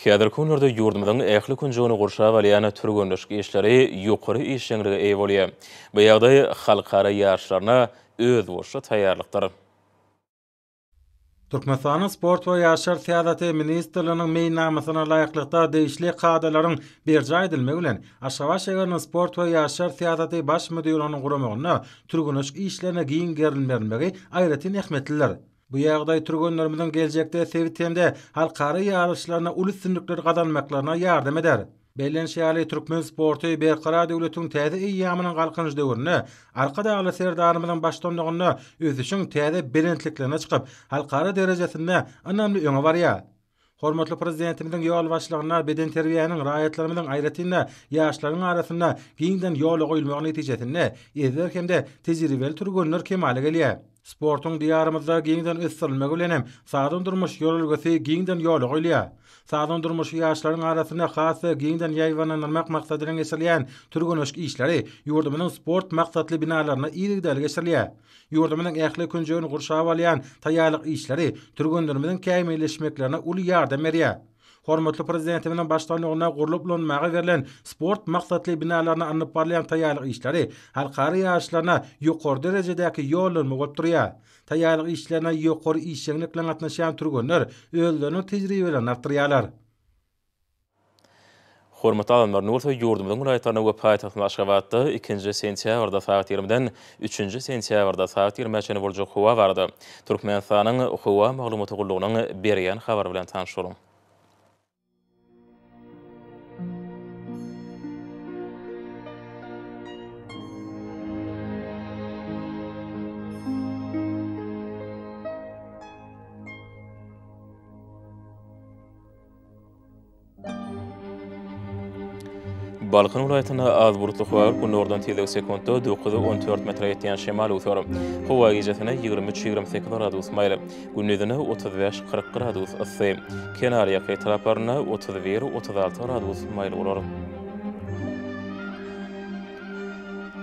Häzirki günlerde ýurdumyzyň ähli künjegini gurşap alýan türgenleşik işleri ýokary işjeňlige eýe bolýar. Bu ýagdaý halkara ýaryşlaryna özboluşly taýýarlykdyr. Türkmenistanyň Sport we ýaşlar syýasaty ministrliginiň meýilnamasyna laýyklykda degişli kadalaryň berjaý edilmegi bilen, Aşgabat şäheriniň Sport we ýaşlar syýasaty baş müdirliginiň guramagynda türgenleşik işlerine giň gerim berilmegi aýratyn ähmiýetlidir. Bu ýagdaý türgenlerimiziň geljekde sebit hem-de halkara ýaryşlarynda uly üstünlikleri gazanmaklaryna ýardam eder. Bellenişi ýaly, türkmen sporty Berkarar döwletiň täze eýýamynyň Galkynyş döwründe Arkadagly Serdarymyzyň baştutanlygynda ösüşiň täze belentliklerine çykyp, halkara derejesinde ynamly öňe barýar. Hormatly Prezidentimiziň ýolbaşçylygynda bedenterbiýäniň raýatlarymyzyň, aýratyn-da, ýaşlaryň arasynda giňden ýola goýulmagy netijesinde ezber hem-de tejribeli türgenler kemala gelýär. Sportuň Diýarymyzda giňden ösdürilmegi bilen hem sagdyn durmuş ýörelgesi giňden ýola goýulýar. Sagdyn durmuşy ýaşlaryň arasynda has-da giňden ýaýbaňlandyrmak maksady bilen geçirilýän türgenleşik işleri ýurdumyzyň sport maksatly binalarynda yzygiderli geçirilýär. Ýurdumyzyň ähli künjegini gurşap alýan taýýarlyk işleri türgenlerimiziň kämilleşmeklerine uly ýardam berýär. Hormatly Prezidentimiziň baştutanlygynda gurlup ulanmaga berlen sport maksatly binalaryna alnyp barylýan taýýarlyk işleri halkara ýaryşlaryna ýokary derejedäki ýollanma bolup durýar. Taýýarlyk işlerine ýokary işjeňlik bilen gatnaşýan türgenler özleriniň tejribelerini artdyrýarlar. Hormatly adamlar, indi bolsa ýurdumyzyň welaýatlarynda we paýtagtymyz Aşgabatda ikinji sentýabrda sagat ýigrimiden üçünji sentýabrda sagat ýigrimä çenli boljak howa barada Türkmenistanyň Howa maglumaty gullugynyň berýän habary bilen tanyş boluň. Balkan welaýatynda az bulutly howa bolup, günordan tizligi sekuntda 9-14 metre ýetýän şemal öwser. Howa gijesine 23-28 gradus maýyl, gündizine 35-40 gradus yssy. Kenarýaka etraplarynda 31-36 gradus maýyl bolar.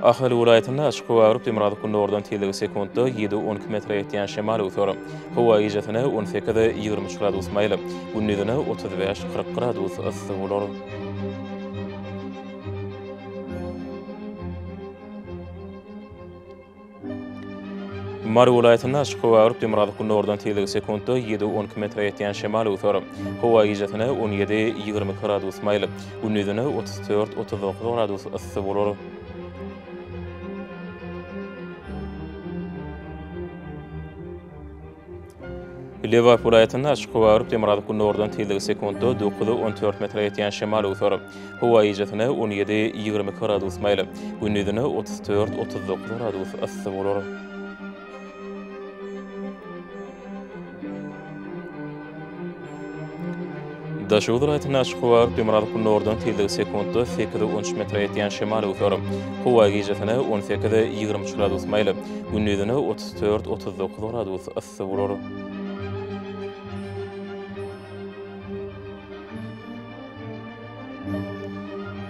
Ahal welaýatynda açyk howa bolup, demirgazyk-gündogardan tizligi sekuntda ýedi-on iki metre ýetýän şemal öwser. Howa gijesine 18, 23 gradus maýyl, gündizine 35, 40 gradus yssy bolar. Mary welaýatynda açyk howa bolup, demirgazyk-gündogardan tizligi sekuntda ýedi-on iki metre ýetýän şemal öwser. Howa gijesine 17, 22 gradus maýyl, gündizine 34, 39 gradus yssy bolar. Lebap welaýatynda açyk howa urup, demirgazyk-gündogardan tizligi sekuntda dokuz, 14 metre ýetýän şemal öwser. Howa gijesine 17, 22 gradus maýyl, gündizine 34, 39 gradus yssy bolar. Daşoguz welaýatynda açyk howa urup, demirgazyk-gündogardan tizligi sekuntda sekiz, 13 metre ýetýän şemal öwser. Howa gijesine 18, 23 gradus maýyl, gündizine 34, 39 gradus yssy bolar.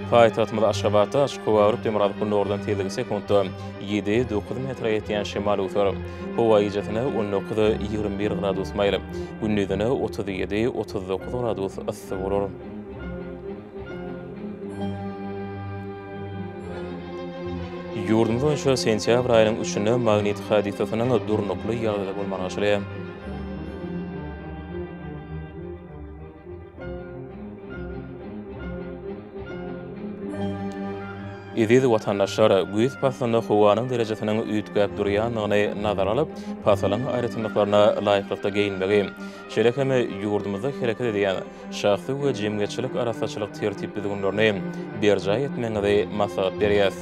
Paýtagtymyz Aşgabatda açyk howa urup, demirgazyk-gündogardan tizligi sekuntda ýedi, dokuz metre ýetýän şemal öwser. Howa gijesine 19, 21 gradus maýyl, gündizine 37, 39 gradus yssy bolar. Ýurdumyz boýunça sentýabr aýynyň üçünde magnit hadysasynyň durnukly ýagdaýda bolmagy garaşylýar. Eziz watandaşlar, güýz paslynda howanyň derejesiniň üýtgäp durýandygyny nazara alyp, pasylyň aýratynlyklaryna laýyklykda geýinmegi, şeýle hem ýurdumyzda hereket edýän şahsy we jemgyýetçilik arassaçylyk tertip-düzgünlerini berjaý etmegiňizi maslahat berýäs.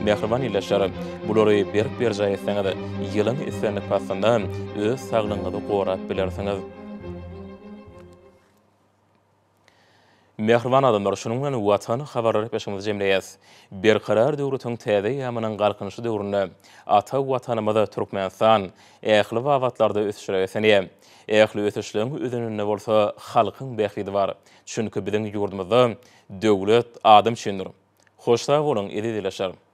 Mähriban ildeşler, bulary berk berjaý etseňiz, ýylyň islendik paslynda öz saglygyňyzy gorap bilersiňiz. Mähriban adamlar, şunuň bilen Watan habarlar gepleşigimizi jemleýäs. Berkarar döwletiň täze eýýamynyň Galkynyşy döwründe ata Watanymyz Türkmenistan ähli babatlarda ösüşlere beslenýär. Ähli ösüşleň özeninde bolsa halkyň bähbidi bar. Çünki biziň ýurdumyzda Döwlet adam üçindir! Hoş sag boluň, eziz ildeşler!